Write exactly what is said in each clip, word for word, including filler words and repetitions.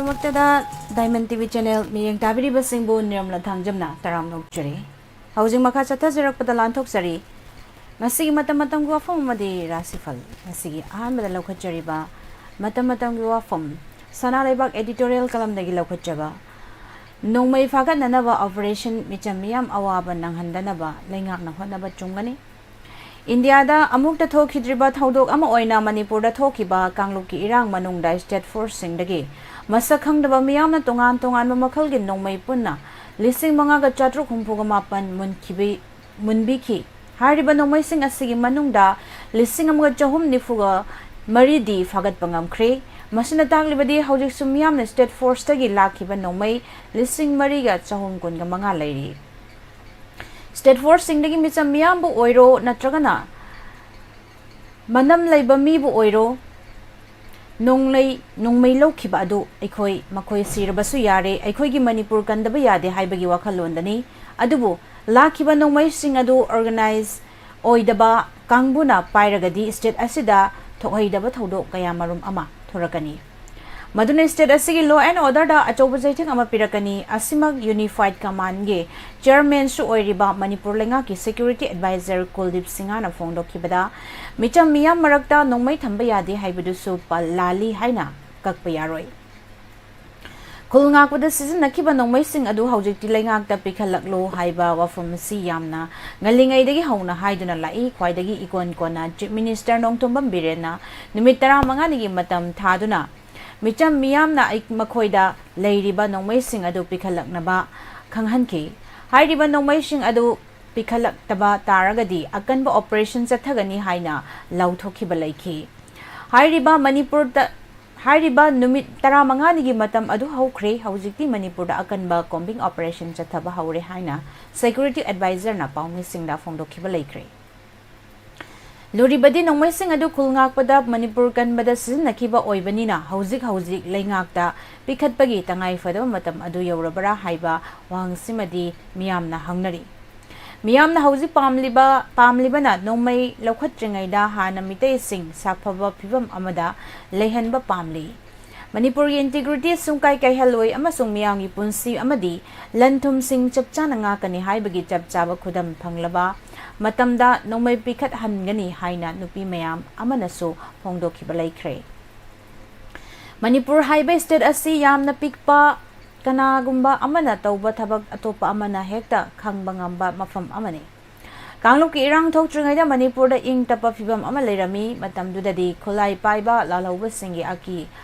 ꯃꯛꯇꯗ Diamond T V channel ꯃꯤꯠꯌꯦꯡ ꯇꯥꯕꯤꯔꯤꯕꯁꯤꯡꯕꯨ ꯅꯤꯔꯝꯂ ꯊꯥꯡꯖꯝꯅ ꯇꯔꯥꯝꯅ ꯑꯣꯛꯆꯔꯤ꯫ ꯍꯧꯖꯤꯛ ꯃꯈꯥ ꯆꯠꯊꯖꯔꯛꯄꯗ ꯂꯥꯟꯊꯣꯛꯆꯔꯤ꯫ ꯉꯁꯤꯒꯤ ꯃꯇꯝ ꯃꯇꯝꯒꯤ ꯋꯥꯐꯝ ꯑꯃꯗꯤ ꯔꯥꯁꯤꯐꯜ꯫ ꯉꯁꯤꯒꯤ ꯑꯍꯥꯟꯕꯗ ꯂꯧꯈꯠꯆꯔꯤꯕ ꯃꯇꯝ ꯃꯇꯝꯒꯤ ꯋꯥꯐꯝ, ꯁꯅꯥ ꯂꯩꯕꯥꯛ editorial columnꯗꯒꯤ ꯂꯧꯈꯠꯆꯕ꯫ ꯅꯣꯡꯃꯩ ꯐꯥꯒꯠꯅꯅꯕ operation, ꯃꯤꯆꯝ ꯃꯤꯌꯥꯝ ꯑꯋꯥꯕ ꯅꯪꯍꯟꯗꯅꯕ ꯂꯩꯉꯥꯛꯅ ꯍꯣꯠꯅꯕ ꯆꯨꯝꯒꯅꯤ꯫ ꯏꯟꯗꯤꯌꯥꯗ ꯑꯃꯨꯛꯇ ꯊꯣꯛꯈꯤꯗ꯭ꯔꯤꯕ ꯊꯧꯗꯣꯛ ꯑꯃ ꯑꯣꯏꯅ ꯃꯅꯤꯄꯨꯔꯗ ꯊꯣꯛꯈꯤꯕ ꯀꯥꯡꯂꯨꯞꯀꯤ ꯏꯔꯥꯡ ꯃꯅꯨꯡꯗ state forceꯁꯤꯡꯗꯒꯤ ꯃꯁꯛ ꯈꯪꯗꯕ ꯃꯤꯌꯥꯝꯅ ꯇꯣꯉꯥꯟ ꯇꯣꯉꯥꯟꯕ ꯃꯈꯜꯒꯤ ꯅꯣꯡꯃꯩ ꯄꯨꯟꯅ ꯂꯤꯁꯤꯡ ꯃꯉꯥꯒ ꯆꯥꯇ꯭ꯔꯨꯛ ꯍꯨꯝꯐꯨꯒ ꯃꯥꯄꯟ ꯃꯨꯟꯈꯤꯕꯤ-, ꯃꯨꯟꯕꯤꯈꯤ꯫ ꯍꯥꯏꯔꯤꯕ ꯅꯣꯡꯃꯩꯁꯤꯡ ꯑꯁꯤꯒꯤ ꯃꯅꯨꯡꯗ ꯂꯤꯁꯤꯡ ꯑꯃꯒ ꯆꯍꯨꯝ ꯅꯤꯐꯨꯒ ꯃꯔꯤꯗꯤ ꯐꯥꯒꯠꯄ ꯉꯝꯈ꯭ꯔꯦ꯫ ꯃꯁꯤꯅ ꯇꯥꯛꯂꯤꯕꯗꯤ ꯍꯧꯖꯤꯛꯁꯨ ꯃꯤꯌꯥꯝꯅ state forceꯇꯒꯤ ꯂꯥꯛꯈꯤꯕ ꯅꯣꯡꯃꯩ ꯂꯤꯁꯤꯡ ꯃꯔꯤꯒ ꯆꯍꯨꯝ ꯀꯨꯟꯒ ꯃꯉꯥ ꯂꯩꯔꯤ꯫ State forceꯁꯤꯡꯗꯒꯤ ꯃꯤꯆꯝ ꯃꯤꯌꯥꯝꯕꯨ ꯑꯣꯏꯔꯣ ꯅꯠꯇ꯭ꯔꯒꯅ ꯃꯅꯝ ꯂꯩꯕ ꯃꯤꯕꯨ ꯑꯣꯏꯔꯣ, ꯅꯣꯡꯂꯩ, ꯅꯣꯡꯃꯩ ꯂꯧꯈꯤꯕ ꯑꯗꯨ ꯑꯩꯈꯣꯏ, ꯃꯈꯣꯏ ꯁꯤꯔꯕꯁꯨ ꯌꯥꯔꯦ, ꯑꯩꯈꯣꯏꯒꯤ ꯃꯅꯤꯄꯨꯔ ꯀꯟꯗꯕ ꯌꯥꯗꯦ ꯍꯥꯏꯕꯒꯤ ꯋꯥꯈꯜꯂꯣꯟꯗꯅꯤ꯫ ꯑꯗꯨꯕꯨ ꯂꯥꯛꯈꯤꯕ ꯅꯣꯡꯃꯩꯁꯤꯡ ꯑꯗꯨ organize ꯑꯣꯏꯗꯕ ꯀꯥꯡꯕꯨꯅ ꯄꯥꯏꯔꯒꯗꯤ state ꯑꯁꯤꯗ ꯊꯣꯛꯍꯩꯗꯕ ꯊꯧꯗꯣꯛ ꯀꯌꯥꯃꯔꯨꯝ ꯑꯃ ꯊꯣꯔꯛꯀꯅꯤ꯫ ꯃꯗꯨꯅ state ꯑꯁꯤꯒꯤ law and orderꯗ ꯑꯆꯧꯕ ꯆꯩꯊꯦꯡ ꯑꯃ ꯄꯤꯔꯛꯀꯅꯤ꯫ ꯑꯁꯤꯃꯛ Unified Commandꯒꯤ chairmanꯁꯨ ꯑꯣꯏꯔꯤꯕ ꯃꯅꯤꯄꯨꯔ ꯂꯩꯉꯥꯛꯀꯤ security advisor ꯀꯨꯜꯗꯤꯞ ꯁꯤꯡꯍꯅ ꯐꯣꯡꯗꯣꯛꯈꯤꯕꯗ, ꯃꯤꯆꯝ ꯃꯤꯌꯥꯝ ꯃꯔꯛꯇ ꯅꯣꯡꯃꯩ ꯊꯝꯕ ꯌꯥꯗꯦ ꯍꯥꯏꯕꯗꯨꯁꯨ ꯄ-, ꯂꯥꯜꯂꯤ ꯍꯥꯏꯅ ꯀꯛꯄ ꯌꯥꯔꯣꯏ꯫ ꯈꯨꯜ ꯉꯥꯛꯄꯗ ꯁꯤꯖꯤꯟꯅꯈꯤꯕ ꯅꯣꯡꯃꯩꯁꯤꯡ ꯑꯗꯨ ꯍꯧꯖꯤꯛꯇꯤ ꯂꯩꯉꯥꯛꯇ ꯄꯤꯈꯠꯂꯛꯂꯣ ꯍꯥꯏꯕ ꯋꯥꯐꯝ ꯑꯁꯤ ꯌꯥꯝꯅ ꯉꯜꯂꯤꯉꯩꯗꯒꯤ ꯍꯧꯅ ꯍꯥꯏꯗꯨꯅ ꯂꯥꯛꯏ꯫ ꯈ꯭ꯋꯥꯏꯗꯒꯤ ꯏꯀꯣꯟ ꯀꯣꯟꯅ Chief Minister ꯅꯣꯡꯊꯣꯝꯕꯝ ꯕꯤꯔꯦꯟꯅ ꯅꯨꯃꯤꯠ ꯇꯔꯥꯃꯉꯥꯅꯤꯒꯤ ꯃꯇꯝ ꯊꯥꯗꯨꯅ ꯃꯤꯆꯝ ꯃꯤꯌꯥꯝꯅ ꯑꯩ-, ꯃꯈꯣꯏꯗ ꯂꯩꯔꯤꯕ ꯅꯣꯡꯃꯩꯁꯤꯡ ꯑꯗꯨ ꯄꯤꯈꯠꯂꯛꯅꯕ ꯈꯪꯍꯟꯈꯤ꯫ ꯍꯥꯏꯔꯤꯕ ꯅꯣꯡꯃꯩꯁꯤꯡ ꯑꯗꯨ ꯄꯤꯈꯠꯂꯛꯇꯕ ꯇꯥꯔꯒꯗꯤ ꯑꯀꯟꯕ operation ꯆꯠꯊꯒꯅꯤ ꯍꯥꯏꯅ ꯂꯥꯎꯊꯣꯛꯈꯤꯕ ꯂꯩꯈꯤ꯫ ꯍꯥꯏꯔꯤꯕ ꯃꯅꯤꯄꯨꯔꯗ, ꯍꯥꯏꯔꯤꯕ ꯅꯨꯃꯤꯠ ꯇꯔꯥꯃꯉꯥꯅꯤꯒꯤ ꯃꯇꯝ ꯑꯗꯨ ꯍꯧꯈ꯭ꯔꯦ꯫ ꯍꯧꯖꯤꯛꯇꯤ ꯃꯅꯤꯄꯨꯔꯗ ꯑꯀꯟꯕ combing operation ꯆꯠꯊꯕ ꯍꯧꯔꯦ ꯍꯥꯏꯅ security advisorꯅ ꯄꯥꯎꯃꯤꯁꯤꯡꯗ ꯐꯣꯡꯗꯣꯛꯈꯤꯕ ꯂꯩꯈ꯭ꯔꯦ꯫ ꯂꯨꯔꯤꯕꯗꯤ ꯅꯣꯡꯃꯩꯁꯤꯡ ꯑꯗꯨ ꯈꯨꯜ ꯉꯥꯛꯄꯗ ꯃꯅꯤꯄꯨꯔ ꯀꯟꯕꯗ ꯁꯤꯖꯤꯟꯅꯈꯤꯕ ꯑꯣꯏꯕꯅꯤꯅ ꯍꯧꯖꯤꯛ ꯍꯧꯖꯤꯛ ꯂꯩꯉꯥꯛꯇ ꯄꯤꯈꯠꯄꯒꯤ ꯇꯉꯥꯏ ꯐꯗꯕ ꯃꯇꯝ ꯑꯗꯨ ꯌꯧꯔꯕ꯭ꯔꯥ ꯍꯥꯏꯕ ꯋꯥꯍꯪꯁꯤꯃꯗꯤ ꯃꯤꯌꯥꯝꯅ ꯍꯪꯅꯔꯤ꯫ ꯃꯤꯌꯥꯝꯅ ꯍꯧꯖꯤꯛ ꯄꯥꯝꯂꯤꯕ, ꯄꯥꯝꯂꯤꯕꯅ ꯅꯣꯡꯃꯩ ꯂꯧꯈꯠꯇ꯭ꯔꯤꯉꯩꯗ ꯍꯥꯟꯅ ꯃꯤꯇꯩꯁꯤꯡ ꯁꯥꯐꯕ ꯐꯤꯕꯝ ꯑꯃꯗ ꯂꯩꯍꯟꯕ ꯄꯥꯝꯂꯤ꯫ ꯃꯅꯤꯄꯨꯔꯒꯤ integrity ꯁꯨꯡꯀꯥꯏ ꯀꯥꯏꯍꯜꯂꯣꯏ ꯑꯃꯁꯨꯡ ꯃꯤꯌꯥꯝꯒꯤ ꯄꯨꯟꯁꯤ ꯑꯃꯗꯤ ꯂꯟ ꯊꯨꯝꯁꯤꯡ ꯆꯞ ꯆꯥꯅ ꯉꯥꯛꯀꯅꯤ ꯍꯥꯏꯕꯒꯤ ꯆꯞ ꯆꯥꯕ ꯈꯨꯗꯝ ꯐꯪꯂꯕ ꯃꯇꯝꯗ ꯅꯣꯡꯃꯩ ꯄꯤꯈꯠꯍꯟꯒꯅꯤ ꯍꯥꯏꯅ ꯅꯨꯄꯤ ꯃꯌꯥꯝ ꯑꯃꯅꯁꯨ ꯐꯣꯡꯗꯣꯛꯈꯤꯕ ꯂꯩꯈ꯭ꯔꯦ꯫ ꯃꯅꯤꯄꯨꯔ ꯍꯥꯏꯕ state ꯑꯁꯤ ꯌꯥꯝꯅ ꯄꯤꯛꯄ, ꯀꯅꯥꯒꯨꯝꯕ ꯑꯃꯅ ꯇꯧꯕ ꯊꯕꯛ ꯑꯇꯣꯞꯄ ꯑꯃꯅ ꯍꯦꯛꯇ ꯈꯪꯕ ꯉꯝꯕ ꯃꯐꯝ ꯑꯃꯅꯤ꯫ ꯀꯥꯡꯂꯨꯞꯀꯤ ꯏꯔꯥꯡ ꯊꯣꯛꯇ꯭ꯔꯤꯉꯩꯗ ꯃꯅꯤꯄꯨꯔꯗ ꯏꯪ ꯇꯞꯄ ꯐꯤꯕꯝ ꯑꯃ ꯂꯩꯔꯝꯃꯤ꯫ ꯃꯇꯝꯗꯨꯗꯗꯤ ꯈꯨꯠꯂꯥꯏ ꯄꯥꯏꯕ ꯂꯥꯜꯍꯧꯕꯁꯤꯡꯒꯤ ꯑꯀꯤ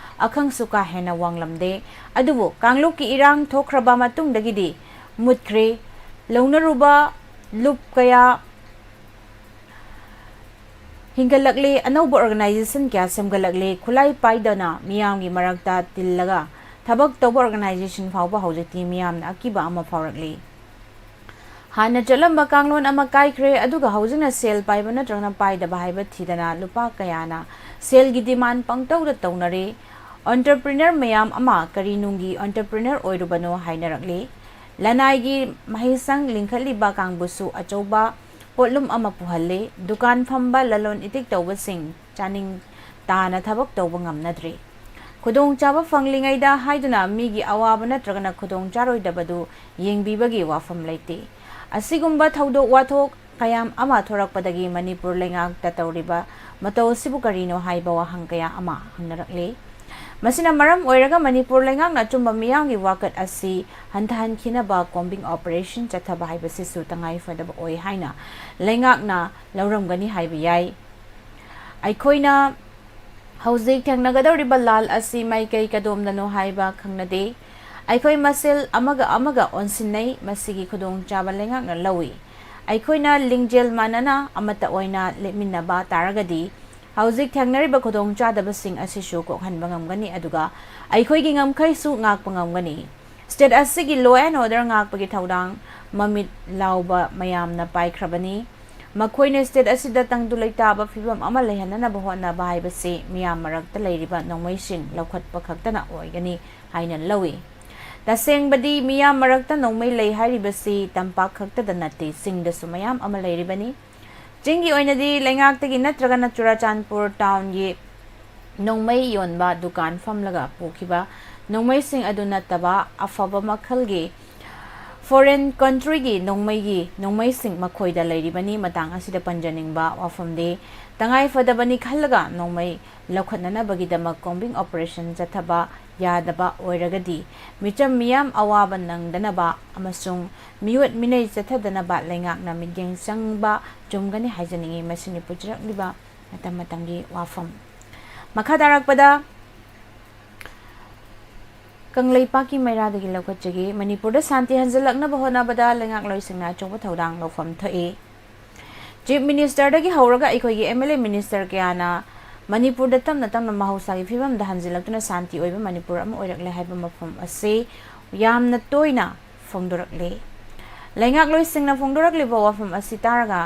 ꯑꯈꯪꯁꯨ ꯀꯥ ꯍꯦꯟꯅ ꯋꯥꯡꯂꯝꯗꯦ꯫ ꯑꯗꯨꯕꯨ ꯀꯥꯡꯂꯨꯞꯀꯤ ꯏꯔꯥꯡ ꯊꯣꯛꯈ꯭ꯔꯕ ꯃꯇꯨꯡꯗꯒꯤꯗꯤ ꯃꯨꯠꯈ꯭ꯔꯦ꯫ ꯂꯧꯅꯔꯨꯕ ꯂꯨꯞ ꯀꯌꯥ ꯍꯤꯡꯒꯠꯂꯛꯂꯦ, ꯑꯅꯧꯕ organization ꯀꯌꯥ ꯁꯦꯝꯒꯠꯂꯛꯂꯦ, ꯈꯨꯠꯂꯥꯏ ꯄꯥꯏꯗꯅ ꯃꯤꯌꯥꯝꯒꯤ ꯃꯔꯛꯇ ꯇꯤꯜꯂꯒ ꯊꯕꯛ ꯇꯧꯕ organization ꯐꯥꯎꯕ ꯍꯧꯖꯤꯛꯇꯤ ꯃꯤꯌꯥꯝꯅ ꯑꯀꯤꯕ ꯑꯃ ꯐꯥꯎꯔꯛꯂꯤ꯫ ꯍꯥꯟꯅ ꯆꯠꯂꯝꯕ ꯀꯥꯡꯂꯣꯟ ꯑꯃ ꯀꯥꯏꯈ꯭ꯔꯦ, ꯑꯗꯨꯒ ꯍꯧꯖꯤꯛꯅ ꯁꯦꯜ ꯄꯥꯏꯕ ꯅꯠꯇ꯭ꯔꯒꯅ ꯄꯥꯏꯗꯕ ꯍꯥꯏꯕ ꯊꯤꯗꯅ ꯂꯨꯄꯥ ꯀꯌꯥꯅ ꯁꯦꯜꯒꯤ demand ꯄꯪꯇꯧꯗ ꯇꯧꯅꯔꯤ꯫ Entrepreneur ꯃꯌꯥꯝ ꯑꯃ ꯀꯔꯤ ꯅꯨꯡꯒꯤ entrepreneur ꯑꯣꯏꯔꯨꯕꯅꯣ ꯍꯥꯏꯅꯔꯛꯂꯤ꯫ ꯂꯅꯥꯏꯒꯤ ꯃꯍꯩꯁꯪ ꯂꯤꯡꯈꯠꯂꯤꯕ ꯀꯥꯡꯕꯨꯁꯨ ꯑꯆꯧꯕ ꯄꯣꯠꯂꯨꯝ ꯑꯃ ꯄꯨꯍꯜꯂꯤ꯫ ꯗꯨꯀꯥꯟ ꯐꯝꯕ, ꯂꯂꯣꯟ ꯏꯇꯤꯛ ꯇꯧꯕꯁꯤꯡ ꯆꯥꯅꯤꯡ ꯇꯥꯅ ꯊꯕꯛ ꯇꯧꯕ ꯉꯝꯅꯗ꯭ꯔꯤ꯫ ꯈꯨꯗꯣꯡꯆꯥꯕ ꯐꯪꯂꯤꯉꯩꯗ ꯍꯥꯏꯗꯨꯅ ꯃꯤꯒꯤ ꯑꯋꯥꯕ ꯅꯠꯇ꯭ꯔꯒꯅ ꯈꯨꯗꯣꯡ ꯆꯥꯔꯣꯏꯗꯕꯗꯨ ꯌꯦꯡꯕꯤꯕꯒꯤ ꯋꯥꯐꯝ ꯂꯩꯇꯦ꯫ ꯑꯁꯤꯒꯨꯝꯕ ꯊꯧꯗꯣꯛ ꯋꯥꯊꯣꯛ ꯀꯌꯥꯝ ꯑꯃ ꯊꯣꯔꯛꯄꯗꯒꯤ ꯃꯅꯤꯄꯨꯔ ꯂꯩꯉꯥꯛꯇ ꯇꯧꯔꯤꯕ ꯃꯇꯧ ꯑꯁꯤꯕꯨ ꯀꯔꯤꯅꯣ ꯍꯥꯏꯕ ꯋꯥꯍꯪ ꯀꯌꯥ ꯑꯃ ꯍꯪꯅꯔꯛꯂꯤ꯫ ꯃꯁꯤꯅ ꯃꯔꯝ ꯑꯣꯏꯔꯒ ꯃꯅꯤꯄꯨꯔ ꯂꯩꯉꯥꯛꯅ ꯑꯆꯨꯝꯕ ꯃꯤꯌꯥꯝꯒꯤ ꯋꯥꯀꯠ ꯑꯁꯤ ꯍꯟꯊꯍꯟꯈꯤꯅꯕ combing operation ꯆꯠꯊꯕ ꯍꯥꯏꯕꯁꯤꯁꯨ ꯇꯉꯥꯏ ꯐꯗꯕ ꯑꯣꯏ ꯍꯥꯏꯅ ꯂꯩꯉꯥꯛꯅ ꯂꯧꯔꯝꯒꯅꯤ ꯍꯥꯏꯕ ꯌꯥꯏ꯫ ꯑꯩꯈꯣꯏꯅ ꯍꯧꯖꯤꯛ ꯊꯦꯡꯅꯒꯗꯧꯔꯤꯕ ꯂꯥꯜ ꯑꯁꯤ ꯃꯥꯏꯀꯩ ꯀꯗꯣꯝꯗꯅꯣ ꯍꯥꯏꯕ ꯈꯪꯅꯗꯦ꯫ ꯑꯩꯈꯣꯏ ꯃꯁꯦꯜ ꯑꯃꯒ ꯑꯃꯒ ꯑꯣꯟꯁꯤꯟꯅꯩ꯫ ꯃꯁꯤꯒꯤ ꯈꯨꯗꯣꯡꯆꯥꯕ ꯂꯩꯉꯥꯛꯅ ꯂꯧꯏ꯫ ꯑꯩꯈꯣꯏꯅ ꯂꯤꯡꯖꯦꯜ ꯃꯥꯟꯅꯅ ꯑꯃꯠꯇ ꯑꯣꯏꯅ ꯂꯦꯞꯃꯤꯟꯅꯕ ꯇꯥꯔꯒꯗꯤ ꯍꯧꯖꯤꯛ ꯊꯦꯡꯅꯔꯤꯕ ꯈꯨꯗꯣꯡꯆꯥꯗꯕꯁꯤꯡ ꯑꯁꯤꯁꯨ ꯀꯣꯛꯍꯟꯕ ꯉꯝꯒꯅꯤ, ꯑꯗꯨꯒ ꯑꯩꯈꯣꯏꯒꯤ ꯉꯝꯈꯩꯁꯨ ꯉꯥꯛꯄ ꯉꯝꯒꯅꯤ꯫ State ꯑꯁꯤꯒꯤ law and order ꯉꯥꯛꯄꯒꯤ ꯊꯧꯗꯥꯡ ꯃꯃꯤꯠ ꯂꯥꯎꯕ ꯃꯌꯥꯝꯅ ꯄꯥꯏꯈ꯭ꯔꯕꯅꯤ꯫ ꯃꯈꯣꯏꯅ state ꯑꯁꯤꯗ ꯇꯪꯗꯨ ꯂꯩꯇꯥꯕ ꯐꯤꯕꯝ ꯑꯃ ꯂꯩꯍꯟꯅꯅꯕ ꯍꯣꯠꯅꯕ ꯍꯥꯏꯕꯁꯤ ꯃꯤꯌꯥꯝ ꯃꯔꯛꯇ ꯂꯩꯔꯤꯕ ꯅꯣꯡꯃꯩꯁꯤꯡ ꯂꯧꯈꯠꯄ ꯈꯛꯇꯅ ꯑꯣꯏꯒꯅꯤ ꯍꯥꯏꯅ ꯂꯧꯏ꯫ ꯇꯁꯦꯡꯕꯗꯤ ꯃꯤꯌꯥꯝ ꯃꯔꯛꯇ ꯅꯣꯡꯃꯩ ꯂꯩ ꯍꯥꯏꯔꯤꯕꯁꯤ ꯇꯝꯄꯥꯛ ꯈꯛꯇꯗ ꯅꯠꯇꯦ, ꯆꯤꯡꯗꯁꯨ ꯃꯌꯥꯝ ꯑꯃ ꯂꯩꯔꯤꯕꯅꯤ꯫ ꯆꯤꯡꯒꯤ ꯑꯣꯏꯅꯗꯤ ꯂꯩꯉꯥꯛꯇꯒꯤ ꯅꯠꯇ꯭ꯔꯒꯅ ꯆꯨꯔꯥꯆꯥꯟꯄꯨꯔ townꯒꯤ ꯅꯣꯡꯃꯩ ꯌꯣꯟꯕ ꯗꯨꯀꯥꯟ ꯐꯝꯂꯒ ꯄꯨꯈꯤꯕ ꯅꯣꯡꯃꯩꯁꯤꯡ ꯑꯗꯨ ꯅꯠꯇꯕ ꯑꯐꯕ ꯃꯈꯜꯒꯤ foreign countryꯒꯤ ꯅꯣꯡꯃꯩꯒꯤ ꯅꯣꯡꯃꯩꯁꯤꯡ ꯃꯈꯣꯏꯗ ꯂꯩꯔꯤꯕꯅꯤ꯫ ꯃꯇꯥꯡ ꯑꯁꯤꯗ ꯄꯟꯖꯅꯤꯡꯕ ꯋꯥꯐꯝꯗꯤ, ꯇꯉꯥꯏ ꯐꯗꯕꯅꯤ ꯈꯜꯂꯒ ꯅꯣꯡꯃꯩ ꯂꯧꯈꯠꯅꯅꯕꯒꯤꯗꯃꯛ combing operation ꯆꯠꯊꯕ ꯌꯥꯗꯕ ꯑꯣꯏꯔꯒꯗꯤ, ꯃꯤꯆꯝ ꯃꯤꯌꯥꯝ ꯑꯋꯥꯕ ꯅꯪꯗꯅꯕ ꯑꯃꯁꯨꯡ ꯃꯤꯑꯣꯠ ꯃꯤꯅꯩ ꯆꯠꯊꯗꯅꯕ ꯂꯩꯉꯥꯛꯅ ꯃꯤꯠꯌꯦꯡ ꯆꯪꯕ ꯆꯨꯝꯒꯅꯤ ꯍꯥꯏꯖꯅꯤꯡꯏ꯫ ꯃꯁꯤꯅꯤ ꯄꯨꯖꯔꯛꯂꯤꯕ ꯃꯇꯝ ꯃꯇꯝꯒꯤ ꯋꯥꯐꯝ꯫ ꯃꯈꯥ ꯇꯥꯔꯛꯄꯗ ꯀꯪꯂꯩꯄꯥꯛꯀꯤ ꯃꯩꯔꯥꯗꯒꯤ ꯂꯧꯈꯠꯆꯒꯦ꯫ ꯃꯅꯤꯄꯨꯔꯗ ꯁꯥꯟꯇꯤ ꯍꯟꯖꯤꯜꯂꯛꯅꯕ ꯍꯣꯠꯅꯕꯗ ꯂꯩꯉꯥꯛꯂꯣꯏꯁꯤꯡꯅ ꯑꯆꯧꯕ ꯊꯧꯗꯥꯡ ꯂꯧꯐꯝ ꯊꯣꯛꯏ꯫ Chief Ministerꯗꯒꯤ ꯍꯧꯔꯒ ꯑꯩꯈꯣꯏꯒꯤ MLA minister ꯀꯌꯥꯅ ꯃꯅꯤꯄꯨꯔꯗ ꯇꯞꯅ ꯇꯞꯅ ꯃꯍꯧꯁꯥꯒꯤ ꯐꯤꯕꯝꯗ ꯍꯟꯖꯤꯜꯂꯛꯇꯨꯅ ꯁꯥꯟꯇꯤ ꯑꯣꯏꯕ ꯃꯅꯤꯄꯨꯔ ꯑꯃ ꯑꯣꯏꯔꯛꯂꯦ ꯍꯥꯏꯕ ꯃꯐꯝ ꯑꯁꯤ ꯌꯥꯝꯅ ꯇꯣꯏꯅ ꯐꯣꯡꯗꯣꯔꯛꯂꯤ꯫ ꯂꯩꯉꯥꯛꯂꯣꯏꯁꯤꯡꯅ ꯐꯣꯡꯗꯣꯔꯛꯂꯤꯕ ꯋꯥꯐꯝ ꯑꯁꯤ ꯇꯥꯔꯒ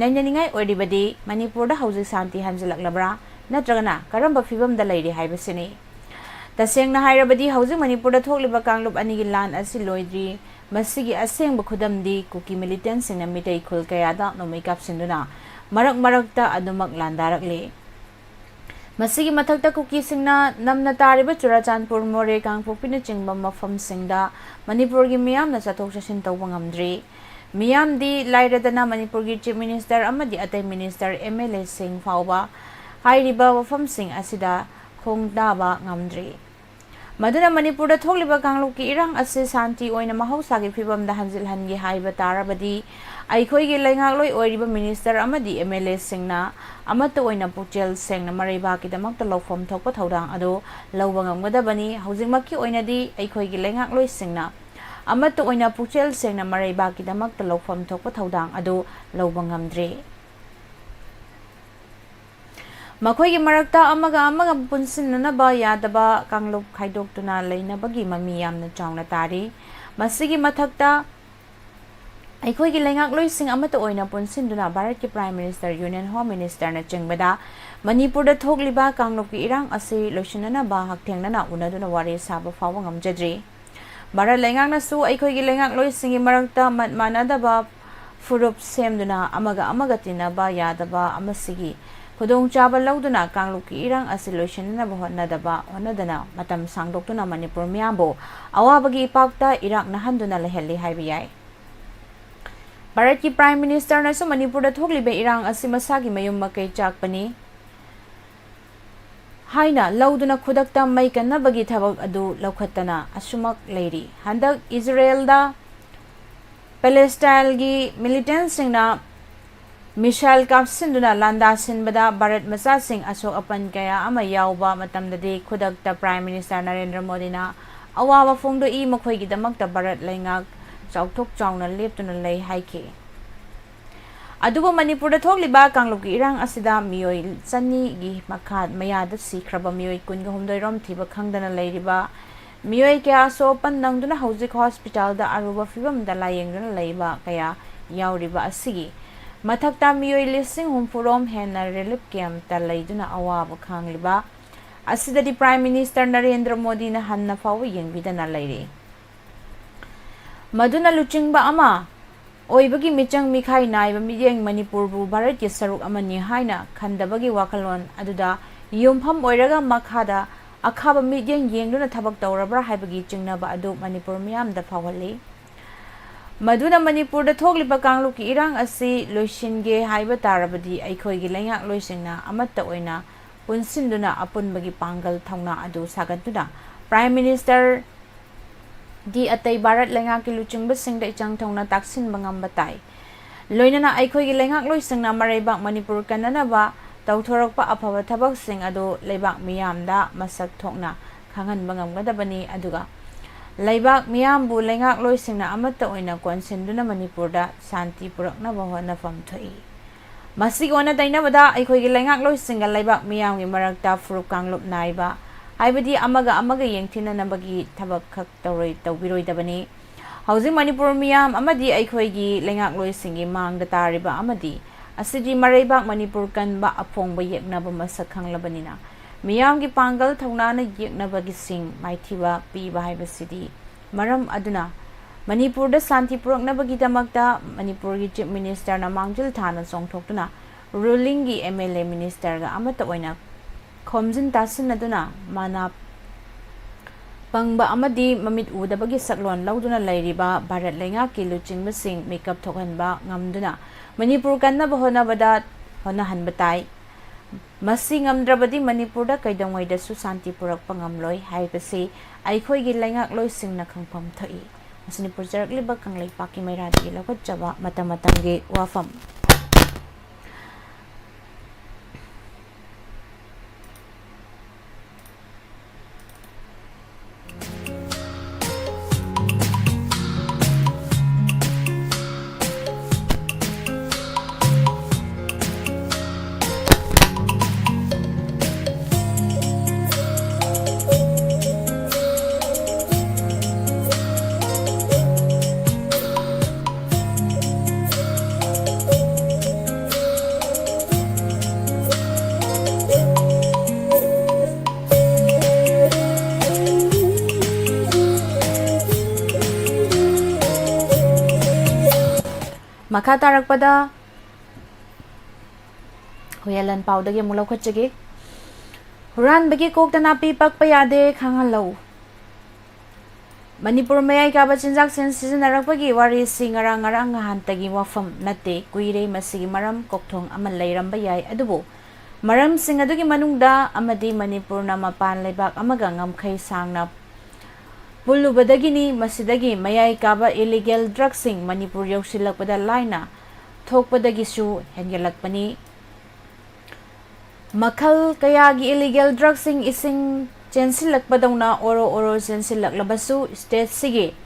ꯅꯩꯅꯅꯤꯡꯉꯥꯏ ꯑꯣꯏꯔꯤꯕꯗꯤ, ꯃꯅꯤꯄꯨꯔꯗ ꯍꯧꯖꯤꯛ ꯁꯥꯟꯇꯤ ꯍꯟꯖꯤꯜꯂꯛꯂꯕ꯭ꯔꯥ, ꯅꯠꯇ꯭ꯔꯒꯅ ꯀꯔꯝꯕ ꯐꯤꯕꯝꯗ ꯂꯩꯔꯤ ꯍꯥꯏꯕꯁꯤꯅꯤ꯫ ꯇꯁꯦꯡꯅ ꯍꯥꯏꯔꯕꯗꯤ, ꯍꯧꯖꯤꯛ ꯃꯅꯤꯄꯨꯔꯗ ꯊꯣꯛꯂꯤꯕ ꯀꯥꯡꯂꯨꯞ ꯑꯅꯤꯒꯤ ꯂꯥꯟ ꯑꯁꯤ ꯂꯣꯏꯗ꯭ꯔꯤ꯫ ꯃꯁꯤꯒꯤ ꯑꯁꯦꯡꯕ ꯈꯨꯗꯝꯗꯤ ꯀꯨꯀꯤ militantꯁꯤꯡꯅ ꯃꯤꯇꯩ ꯈꯨꯜ ꯀꯌꯥꯗ ꯅꯣꯡꯃꯩ ꯀꯥꯞꯁꯤꯟꯗꯨꯅ ꯃꯔꯛ ꯃꯔꯛꯇ ꯑꯗꯨꯃꯛ ꯂꯥꯟꯗꯥꯔꯛꯂꯤ꯫ ꯃꯁꯤꯒꯤ ꯃꯊꯛꯇ ꯀꯨꯀꯤꯁꯤꯡꯅ ꯅꯝꯅ ꯇꯥꯔꯤꯕ ꯆꯨꯔꯥꯆꯥꯟꯄꯨꯔ, ꯃꯣꯔꯦ, ꯀꯥꯡꯄꯣꯛꯄꯤꯅꯆꯤꯡꯕ ꯃꯐꯝꯁꯤꯡꯗ ꯃꯅꯤꯄꯨꯔꯒꯤ ꯃꯤꯌꯥꯝꯅ ꯆꯠꯊꯣꯛ ꯆꯠꯁꯤꯟ ꯇꯧꯕ ꯉꯝꯗ꯭ꯔꯤ꯫ ꯃꯤꯌꯥꯝꯗꯤ ꯂꯥꯏꯔꯗꯅ ꯃꯅꯤꯄꯨꯔꯒꯤ Chief Minister ꯑꯃꯗꯤ ꯑꯇꯩ minister, MLAꯁꯤꯡ ꯐꯥꯎꯕ ꯍꯥꯏꯔꯤꯕ ꯋꯥꯐꯝꯁꯤꯡ ꯑꯁꯤꯗ ꯈꯣꯡꯗꯥꯕ ꯉꯝꯗ꯭ꯔꯤ꯫ ꯃꯗꯨꯅ ꯃꯅꯤꯄꯨꯔꯗ ꯊꯣꯛꯂꯤꯕ ꯀꯥꯡꯂꯨꯞꯀꯤ ꯏꯔꯥꯡ ꯑꯁꯤ ꯁꯥꯟꯇꯤ ꯑꯣꯏꯅ ꯃꯍꯧꯁꯥꯒꯤ ꯐꯤꯕꯝꯗ ꯍꯟꯖꯤꯜꯍꯟꯒꯦ ꯍꯥꯏꯕ ꯇꯥꯔꯕꯗꯤ, ꯑꯩꯈꯣꯏꯒꯤ ꯂꯩꯉꯥꯛꯂꯣꯏ ꯑꯣꯏꯔꯤꯕ minister ꯑꯃꯗꯤ MLAꯁꯤꯡꯅ ꯑꯃꯠꯇ ꯑꯣꯏꯅ ꯄꯨꯛꯆꯦꯜ ꯁꯦꯡꯅ ꯃꯔꯩꯕꯥꯛꯀꯤꯗꯃꯛꯇ ꯂꯧꯐꯝ ꯊꯣꯛꯄ ꯊꯧꯗꯥꯡ ꯑꯗꯨ ꯂꯧꯕ ꯉꯝꯒꯗꯕꯅꯤ꯫ ꯍꯧꯖꯤꯛꯃꯛꯀꯤ ꯑꯣꯏꯅꯗꯤ ꯑꯩꯈꯣꯏꯒꯤ ꯂꯩꯉꯥꯛꯂꯣꯏꯁꯤꯡꯅ ꯑꯃꯠꯇ ꯑꯣꯏꯅ ꯄꯨꯛꯆꯦꯜ ꯁꯦꯡꯅ ꯃꯔꯩꯕꯥꯛꯀꯤꯗꯃꯛꯇ ꯂꯧꯐꯝ ꯊꯣꯛꯄ ꯊꯧꯗꯥꯡ ꯑꯗꯨ ꯂꯧꯕ ꯉꯝꯗ꯭ꯔꯤ꯫ ꯃꯈꯣꯏꯒꯤ ꯃꯔꯛꯇ ꯑꯃꯒ ꯑꯃꯒ ꯄꯨꯟꯁꯤꯟꯅꯅꯕ ꯌꯥꯗꯕ ꯀꯥꯡꯂꯨꯞ ꯈꯥꯏꯗꯣꯛꯇꯨꯅ ꯂꯩꯅꯕꯒꯤ ꯃꯃꯤ ꯌꯥꯝꯅ ꯆꯥꯎꯅ ꯇꯥꯔꯤ꯫ ꯃꯁꯤꯒꯤ ꯃꯊꯛꯇ, ꯑꯩꯈꯣꯏꯒꯤ ꯂꯩꯉꯥꯛꯂꯣꯏꯁꯤꯡ ꯑꯃꯠꯇ ꯑꯣꯏꯅ ꯄꯨꯟꯁꯤꯟꯗꯨꯅ ꯚꯥꯔꯠꯀꯤ Prime Minister, Union Home Ministerꯅ ꯆꯤꯡꯕꯗ ꯃꯅꯤꯄꯨꯔꯗ ꯊꯣꯛꯂꯤꯕ ꯀꯥꯡꯂꯨꯞꯀꯤ ꯏꯔꯥꯡ ꯑꯁꯤ ꯂꯣꯏꯁꯤꯟꯅꯅꯕ ꯍꯛꯊꯦꯡꯅꯅ ꯎꯅꯗꯨꯅ ꯋꯥꯔꯤ ꯁꯥꯕ ꯐꯥꯎꯕ ꯉꯝꯖꯗ꯭ꯔꯤ꯫ ꯚꯥꯔꯠ ꯂꯩꯉꯥꯛꯅꯁꯨ ꯑꯩꯈꯣꯏꯒꯤ ꯂꯩꯉꯥꯛꯂꯣꯏꯁꯤꯡꯒꯤ ꯃꯔꯛꯇ ꯃꯠ ꯃꯥꯟꯅꯗꯕ ꯐꯨꯔꯨꯞ ꯁꯦꯝꯗꯨꯅ ꯑꯃꯒ ꯑꯃꯒ ꯇꯤꯟꯅꯕ ꯌꯥꯗꯕ ꯑꯃꯁꯤꯒꯤ ꯈꯨꯗꯣꯡꯆꯥꯕ ꯂꯧꯗꯨꯅ ꯀꯥꯡꯂꯨꯞꯀꯤ ꯏꯔꯥꯡ ꯑꯁꯤ ꯂꯣꯏꯁꯤꯟꯅꯕ ꯍꯣꯠꯅꯗꯕ ꯍꯣꯠꯅꯗꯅ ꯃꯇꯝ ꯁꯥꯡꯗꯣꯛꯇꯨꯅ ꯃꯅꯤꯄꯨꯔ ꯃꯤꯌꯥꯝꯕꯨ ꯑꯋꯥꯕꯒꯤ ꯏꯄꯥꯛꯇ ꯏꯔꯥꯛꯅꯍꯟꯗꯨꯅ ꯂꯩꯍꯜꯂꯤ ꯍꯥꯏꯕ ꯌꯥꯏ꯫ ꯚꯥꯔꯠꯀꯤ Prime Ministerꯅꯁꯨ ꯃꯅꯤꯄꯨꯔꯗ ꯊꯣꯛꯂꯤꯕ ꯏꯔꯥꯡ ꯑꯁꯤ ꯃꯁꯥꯒꯤ ꯃꯌꯨꯝ ꯃꯀꯩ ꯆꯥꯛꯄꯅꯤ ꯍꯥꯏꯅ ꯂꯧꯗꯨꯅ ꯈꯨꯗꯛꯇ ꯃꯩ ꯀꯟꯅꯕꯒꯤ ꯊꯕꯛ ꯑꯗꯨ ꯂꯧꯈꯠꯇꯅ ꯑꯁꯨꯃꯛ ꯂꯩꯔꯤ꯫ ꯍꯟꯗꯛ ꯏꯖꯔꯦꯜꯗ ꯄꯦꯂꯦꯁꯇꯥꯏꯟꯒꯤ militantꯁꯤꯡꯅ missile ꯀꯥꯞꯁꯤꯟꯗꯨꯅ ꯂꯥꯟꯗꯥ ꯁꯤꯟꯕꯗ ꯚꯥꯔꯠ ꯃꯆꯥꯁꯤꯡ ꯑꯁꯣꯛ ꯑꯄꯟ ꯀꯌꯥ ꯑꯃ ꯌꯥꯎꯕ ꯃꯇꯝꯗꯗꯤ ꯈꯨꯗꯛꯇ Prime Minister ꯅꯔꯦꯟꯗ꯭ꯔ ꯃꯣꯗꯤꯅ ꯑꯋꯥꯕ ꯐꯣꯡꯗꯣꯛꯏ, ꯃꯈꯣꯏꯒꯤꯗꯃꯛꯇ ꯚꯥꯔꯠ ꯂꯩꯉꯥꯛ ꯆꯥꯎꯊꯣꯛ ꯆꯥꯎꯅ ꯂꯦꯞꯇꯨꯅ ꯂꯩ ꯍꯥꯏꯈꯤ꯫ ꯑꯗꯨꯕꯨ ꯃꯅꯤꯄꯨꯔꯗ ꯊꯣꯛꯂꯤꯕ ꯀꯥꯡꯂꯨꯞꯀꯤ ꯏꯔꯥꯡ ꯑꯁꯤꯗ ꯃꯤꯑꯣꯏ ꯆꯅꯤꯒꯤ ꯃꯈꯥ ꯃꯌꯥꯗ ꯁꯤꯈ꯭ꯔꯕ ꯃꯤꯑꯣꯏ ꯀꯨꯟꯒ ꯍꯨꯝꯗꯣꯏ ꯔꯣꯝ ꯊꯤꯕ ꯈꯪꯗꯅ ꯂꯩꯔꯤꯕ ꯃꯤꯑꯣꯏ ꯀꯌꯥ ꯑꯁꯣꯛ ꯑꯄꯟ ꯅꯪꯗꯨꯅ ꯍꯧꯖꯤꯛ hospitalꯗ ꯑꯔꯨꯕ ꯐꯤꯕꯝꯗ ꯂꯥꯌꯦꯡꯗꯨꯅ ꯂꯩꯕ ꯀꯌꯥ ꯌꯥꯎꯔꯤꯕ ꯑꯁꯤꯒꯤ ꯃꯊꯛꯇ ꯃꯤꯑꯣꯏ ꯂꯤꯁꯤꯡ ꯍꯨꯝꯐꯨ ꯔꯣꯝ ꯍꯦꯟꯅ relief campꯇ ꯂꯩꯗꯨꯅ ꯑꯋꯥꯕ ꯈꯥꯡꯂꯤꯕ ꯑꯁꯤꯗꯗꯤ Prime Minister ꯅꯔꯦꯟꯗ꯭ꯔ ꯃꯣꯗꯤꯅ ꯍꯟꯅ ꯐꯥꯎꯕ ꯌꯦꯡꯕꯤꯗꯅ ꯂꯩꯔꯤ꯫ ꯃꯗꯨꯅ ꯂꯨꯆꯤꯡꯕ ꯑꯃ ꯑꯣꯏꯕꯒꯤ ꯃꯤꯆꯪ ꯃꯤꯈꯥꯏ ꯅꯥꯏꯕ ꯃꯤꯠꯌꯦꯡ ꯃꯅꯤꯄꯨꯔꯕꯨ ꯚꯥꯔꯠꯀꯤ ꯁꯔꯨꯛ ꯑꯃꯅꯤ ꯍꯥꯏꯅ ꯈꯟꯗꯕꯒꯤ ꯋꯥꯈꯜꯂꯣꯟ ꯑꯗꯨꯗ ꯌꯨꯝꯐꯝ ꯑꯣꯏꯔꯒ ꯃꯈꯥꯗ ꯑꯈꯥꯕ ꯃꯤꯠꯌꯦꯡ ꯌꯦꯡꯗꯨꯅ ꯊꯕꯛ ꯇꯧꯔꯕ꯭ꯔꯥ ꯍꯥꯏꯕꯒꯤ ꯆꯤꯡꯅꯕ ꯑꯗꯨ ꯃꯅꯤꯄꯨꯔ ꯃꯤꯌꯥꯝꯗ ꯐꯥꯎꯍꯜꯂꯤ꯫ ꯃꯗꯨꯅ ꯃꯅꯤꯄꯨꯔꯗ ꯊꯣꯛꯂꯤꯕ ꯀꯥꯡꯂꯨꯞꯀꯤ ꯏꯔꯥꯡ ꯑꯁꯤ ꯂꯣꯏꯁꯤꯟꯒꯦ ꯍꯥꯏꯕ ꯇꯥꯔꯕꯗꯤ ꯑꯩꯈꯣꯏꯒꯤ ꯂꯩꯉꯥꯛꯂꯣꯏꯁꯤꯡꯅ ꯑꯃꯠꯇ ꯑꯣꯏꯅ ꯄꯨꯟꯁꯤꯟꯗꯨꯅ ꯑꯄꯨꯟꯕꯒꯤ ꯄꯥꯡꯒꯜ ꯊꯧꯅꯥ ꯑꯗꯨ ꯁꯥꯒꯠꯇꯨꯅ Prime Ministerꯗꯤ ꯑꯇꯩ ꯚꯥꯔꯠ ꯂꯩꯉꯥꯛꯀꯤ ꯂꯨꯆꯤꯡꯕꯁꯤꯡꯗ ꯏꯆꯪ ꯊꯧꯅ ꯇꯥꯛꯁꯤꯟꯕ ꯉꯝꯕ ꯇꯥꯏ꯫ ꯂꯣꯏꯅꯅ ꯑꯩꯈꯣꯏꯒꯤ ꯂꯩꯉꯥꯛꯂꯣꯏꯁꯤꯡꯅ ꯃꯔꯩꯕꯥꯛ ꯃꯅꯤꯄꯨꯔ ꯀꯟꯅꯅꯕ ꯇꯧꯊꯣꯔꯛꯄ ꯑꯐꯕ ꯊꯕꯛꯁꯤꯡ ꯑꯗꯨ ꯂꯩꯕꯥꯛ ꯃꯤꯌꯥꯝꯗ ꯃꯁꯛ ꯊꯣꯛꯅ ꯈꯪꯍꯟꯕ ꯉꯝꯒꯗꯕꯅꯤ, ꯑꯗꯨꯒ ꯂꯩꯕꯥꯛ ꯃꯤꯌꯥꯝꯕꯨ ꯂꯩꯉꯥꯛꯂꯣꯏꯁꯤꯡꯅ ꯑꯃꯠꯇ ꯑꯣꯏꯅ ꯀꯣꯟꯁꯤꯟꯗꯨꯅ ꯃꯅꯤꯄꯨꯔꯗ ꯁꯥꯟꯇꯤ ꯄꯨꯔꯛꯅꯕ ꯍꯣꯠꯅꯐꯝ ꯊꯣꯛꯏ꯫ ꯃꯁꯤꯒꯤ ꯑꯣꯟꯅ ꯇꯩꯅꯕꯗ ꯑꯩꯈꯣꯏꯒꯤ ꯂꯩꯉꯥꯛꯂꯣꯏꯁꯤꯡꯒ ꯂꯩꯕꯥꯛ ꯃꯤꯌꯥꯝꯒꯤ ꯃꯔꯛꯇ ꯐꯨꯔꯨꯞ ꯀꯥꯡꯂꯨꯞ ꯅꯥꯏꯕ ꯍꯥꯏꯕꯗꯤ ꯑꯃꯒ ꯑꯃꯒ ꯌꯦꯡꯊꯤꯅꯅꯕꯒꯤ ꯊꯕꯛ ꯈꯛ ꯇꯧꯔꯣꯏ-, ꯇꯧꯕꯤꯔꯣꯏꯗꯕꯅꯤ꯫ ꯍꯧꯖꯤꯛ ꯃꯅꯤꯄꯨꯔ ꯃꯤꯌꯥꯝ ꯑꯃꯗꯤ ꯑꯩꯈꯣꯏꯒꯤ ꯂꯩꯉꯥꯛꯂꯣꯏꯁꯤꯡꯒꯤ ꯃꯥꯡꯗ ꯇꯥꯔꯤꯕ ꯑꯃꯗꯤ ꯑꯁꯤꯗꯤ ꯃꯔꯩꯕꯥꯛ ꯃꯅꯤꯄꯨꯔ ꯀꯟꯕ ꯑꯐꯣꯡꯕ ꯌꯦꯛꯅꯕ ꯃꯁꯛ ꯈꯪꯂꯕꯅꯤꯅ ꯃꯤꯌꯥꯝꯒꯤ ꯄꯥꯡꯒꯜ ꯊꯧꯅꯥꯅ ꯌꯦꯛꯅꯕꯒꯤ ꯁꯤꯡ ꯃꯥꯏꯊꯤꯕ ꯄꯤꯕ ꯍꯥꯏꯕꯁꯤꯗꯤ ꯃꯔꯝ ꯑꯗꯨꯅ ꯃꯅꯤꯄꯨꯔꯗ ꯁꯥꯟꯇꯤ ꯄꯨꯔꯛꯅꯕꯒꯤꯗꯃꯛꯇ ꯃꯅꯤꯄꯨꯔꯒꯤ Chief Ministerꯅ ꯃꯥꯡꯖꯤꯜ ꯊꯥꯅ ꯆꯣꯡꯊꯣꯛꯇꯨꯅ ꯔꯨꯂꯤꯡꯒꯤ ꯑꯦꯝ ꯑꯦꯜ ꯑꯦ ꯃꯤꯅꯤꯁꯇꯔꯒ ꯑꯃꯠꯇ ꯑꯣꯏꯅ ꯈꯣꯝꯖꯤꯟ ꯇꯥꯁꯤꯟꯅꯗꯨꯅ ꯃꯅꯥ ꯄꯪꯕ ꯑꯃꯗꯤ ꯃꯃꯤꯠ ꯎꯗꯕꯒꯤ ꯁꯛꯂꯣꯟ ꯂꯧꯗꯨꯅ ꯂꯩꯔꯤꯕ ꯚꯥꯔꯠ ꯂꯩꯉꯥꯛꯀꯤ ꯂꯨꯆꯤꯡꯕꯁꯤꯡ ꯃꯤꯀꯞ ꯊꯣꯛꯍꯟꯕ ꯉꯝꯗꯨꯅ ꯃꯅꯤꯄꯨꯔ ꯀꯟꯅꯕ ꯍꯣꯠꯅꯕꯗ ꯍꯣꯠꯅꯍꯟꯕ ꯇꯥꯏ꯫ ꯃꯁꯤ ꯉꯝꯗ꯭ꯔꯕꯗꯤ ꯃꯅꯤꯄꯨꯔꯗ ꯀꯩꯗꯧꯉꯩꯗꯁꯨ ꯁꯥꯟꯇꯤ ꯄꯨꯔꯛꯄ ꯉꯝꯂꯣꯏ ꯍꯥꯏꯕꯁꯤ ꯑꯩꯈꯣꯏꯒꯤ ꯂꯩꯉꯥꯛꯂꯣꯏꯁꯤꯡꯅ ꯈꯪꯐꯝ ꯊꯣꯛꯏ꯫ ꯃꯁꯤꯅꯤ ꯄꯨꯖꯔꯛꯂꯤꯕ ꯀꯪꯂꯩꯄꯥꯛꯀꯤ ꯃꯩꯔꯥꯗꯒꯤ ꯂꯧꯈꯠꯆꯕ ꯃꯇꯝ ꯃꯇꯝꯒꯤ ꯋꯥꯐꯝ꯫ ꯃꯈꯥ ꯇꯥꯔꯛꯄꯗ ꯍꯨꯌꯦꯜꯂꯟ ꯄꯥꯎꯗꯒꯤ ꯑꯃꯨꯛ ꯂꯧꯈꯠꯆꯒꯦ꯫ ꯍꯨꯔꯥꯟꯕꯒꯤ ꯀꯣꯛꯇ ꯅꯥꯄꯤ ꯄꯛꯄ ꯌꯥꯗꯦ, ꯈꯪꯍꯜꯂꯧ꯫ ꯃꯅꯤꯄꯨꯔ ꯃꯌꯥꯏ ꯀꯥꯕ ꯆꯤꯟꯖꯥꯛꯁꯤꯡ ꯁꯤꯖꯤꯟꯅꯔꯛꯄꯒꯤ ꯋꯥꯔꯤꯁꯤ ꯉꯔꯥꯡ ꯉꯔꯥꯡ ꯅꯍꯥꯟꯇꯒꯤ ꯋꯥꯐꯝ ꯅꯠꯇꯦ, ꯀꯨꯏꯔꯦ꯫ ꯃꯁꯤꯒꯤ ꯃꯔꯝ ꯀꯣꯛꯊꯣꯡ ꯑꯃ ꯂꯩꯔꯝꯕ ꯌꯥꯏ, ꯑꯗꯨꯕꯨ ꯃꯔꯝꯁꯤꯡ ꯑꯗꯨꯒꯤ ꯃꯅꯨꯡꯗ ꯑꯃꯗꯤ ꯃꯅꯤꯄꯨꯔꯅ ꯃꯄꯥꯟ ꯂꯩꯕꯥꯛ ꯑꯃꯒ ꯉꯝꯈꯩ ꯁꯥꯡꯅ ꯄꯨꯜꯂꯨꯕꯗꯒꯤꯅꯤ꯫ ꯃꯁꯤꯗꯒꯤ ꯃꯌꯥꯏ ꯀꯥꯕ ꯏꯂꯤꯒꯦꯜ ꯗ꯭ꯔꯒꯁꯤꯡ ꯃꯅꯤꯄꯨꯔ ꯌꯧꯁꯤꯜꯂꯛꯄꯗ ꯂꯥꯏꯅ ꯊꯣꯛꯄꯗꯒꯤꯁꯨ ꯍꯦꯟꯒꯠꯂꯛꯄꯅꯤ꯫ ꯃꯈꯜ ꯀꯌꯥꯒꯤ ꯏꯂꯤꯒꯦꯜ ꯗ꯭ꯔꯒꯁꯤꯡ ꯏꯁꯤꯡ ꯆꯦꯟꯁꯤꯜꯂꯛꯄꯗꯧꯅ ꯑꯣꯔꯣ ꯑꯣꯔꯣ ꯆꯦꯟꯁꯤꯜꯂꯛꯂꯕꯁꯨ, ꯁ꯭ꯇꯦꯠꯁꯤꯒꯤ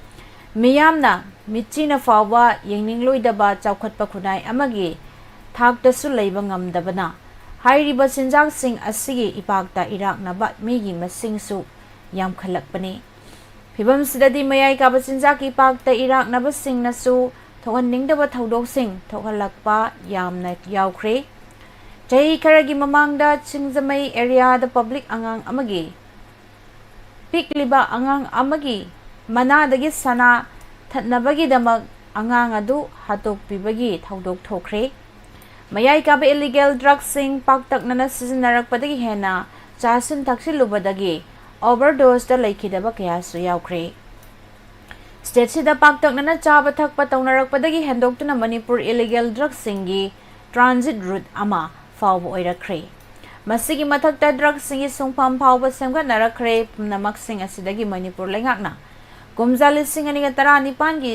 ꯃꯤꯌꯥꯝꯅ ꯃꯤꯠꯆꯤꯅ ꯐꯥꯎꯕ ꯌꯦꯡꯅꯤꯡꯂꯣꯏꯗꯕ ꯆꯥꯎꯈꯠꯄ ꯈꯨꯟꯅꯥꯏ ꯑꯃꯒꯤ ꯊꯥꯛꯇꯁꯨ ꯂꯩꯕ ꯉꯝꯗꯕꯅ, ꯍꯥꯏꯔꯤꯕ ꯆꯤꯟꯖꯥꯛꯁꯤꯡ ꯑꯁꯤꯒꯤ ꯏꯄꯥꯛꯇ ꯏꯔꯥꯛꯅꯕ ꯃꯤꯒꯤ ꯃꯁꯤꯡꯁꯨ ꯌꯥꯝꯈꯠꯂꯛꯄꯅꯤ꯫ ꯐꯤꯕꯝꯁꯤꯗꯗꯤ ꯃꯌꯥꯏ ꯀꯥꯕ ꯆꯤꯟꯖꯥꯛꯀꯤ ꯏꯄꯥꯛꯇ ꯏꯔꯥꯛꯅꯕꯁꯤꯡꯅꯁꯨ ꯊꯣꯛꯍꯟꯅꯤꯡꯗꯕ ꯊꯧꯗꯣꯛꯁꯤꯡ ꯊꯣꯛꯍꯜꯂꯛꯄ ꯌꯥꯝꯅ ꯌꯥꯎꯈ꯭ꯔꯦ꯫ ꯆꯍꯤ ꯈꯔꯒꯤ ꯃꯃꯥꯡꯗ ꯁꯤꯡꯖꯃꯩ ꯑꯦꯔꯤꯌꯥꯗ ꯄꯕ꯭ꯂꯤꯛ ꯑꯉꯥꯡ ꯑꯃꯒꯤ ꯄꯤꯛꯂꯤꯕ ꯑꯉꯥꯡ ꯑꯃꯒꯤ ꯃꯅꯥꯗꯒꯤ ꯁꯅꯥ ꯊꯠꯅꯕꯒꯤꯗꯃꯛ ꯑꯉꯥꯡ ꯑꯗꯨ ꯍꯥꯠꯇꯣꯛꯄꯤꯕꯒꯤ ꯊꯧꯗꯣꯛ ꯊꯣꯛꯈ꯭ꯔꯦ꯫ ꯃꯌꯥꯏ ꯀꯥꯕ ꯏꯂꯤꯒꯦꯜ ꯗ꯭ꯔꯒꯁꯤꯡ ꯄꯥꯛꯇꯛꯅꯅ ꯁꯤꯖꯤꯟꯅꯔꯛꯄꯗꯒꯤ ꯍꯦꯟꯅ ꯆꯥꯁꯤꯟ ꯊꯛꯁꯤꯜꯂꯨꯕꯗꯒꯤ ꯑꯣꯚꯔꯗꯣꯁꯇ ꯂꯩꯈꯤꯗꯕ ꯀꯌꯥꯁꯨ ꯌꯥꯎꯈ꯭ꯔꯦ꯫ ꯁ꯭ꯇꯦꯠꯁꯤꯗ ꯄꯥꯛꯇꯛꯅꯅ ꯆꯥꯕ ꯊꯛꯄ ꯇꯧꯅꯔꯛꯄꯗꯒꯤ ꯍꯦꯟꯗꯣꯛꯇꯨꯅ ꯃꯅꯤꯄꯨꯔ ꯏꯂꯤꯒꯦꯜ ꯗ꯭ꯔꯒꯁꯤꯡꯒꯤ ꯇ꯭ꯔꯥꯟꯖꯤꯠ ꯔꯨꯠ ꯑꯃ ꯐꯥꯎꯕ ꯑꯣꯏꯔꯛꯈ꯭ꯔꯦ꯫ ꯃꯁꯤꯒꯤ ꯃꯊꯛꯇ ꯗ꯭ꯔꯒꯁꯤꯡꯒꯤ ꯁꯨꯡꯐꯝ ꯐꯥꯎꯕ ꯁꯦꯝꯒꯠꯅꯔꯛꯈ꯭ꯔꯦ꯫ ꯄꯨꯝꯅꯃꯛꯁꯤꯡ ꯑꯁꯤꯗꯒꯤ ꯃꯅꯤꯄꯨꯔ ꯂꯩꯉꯥꯛꯅ ꯀꯨꯝꯖꯥ ꯂꯤꯁꯤꯡ ꯑꯅꯤꯒ ꯇꯔꯥꯅꯤꯄꯥꯟꯒꯤ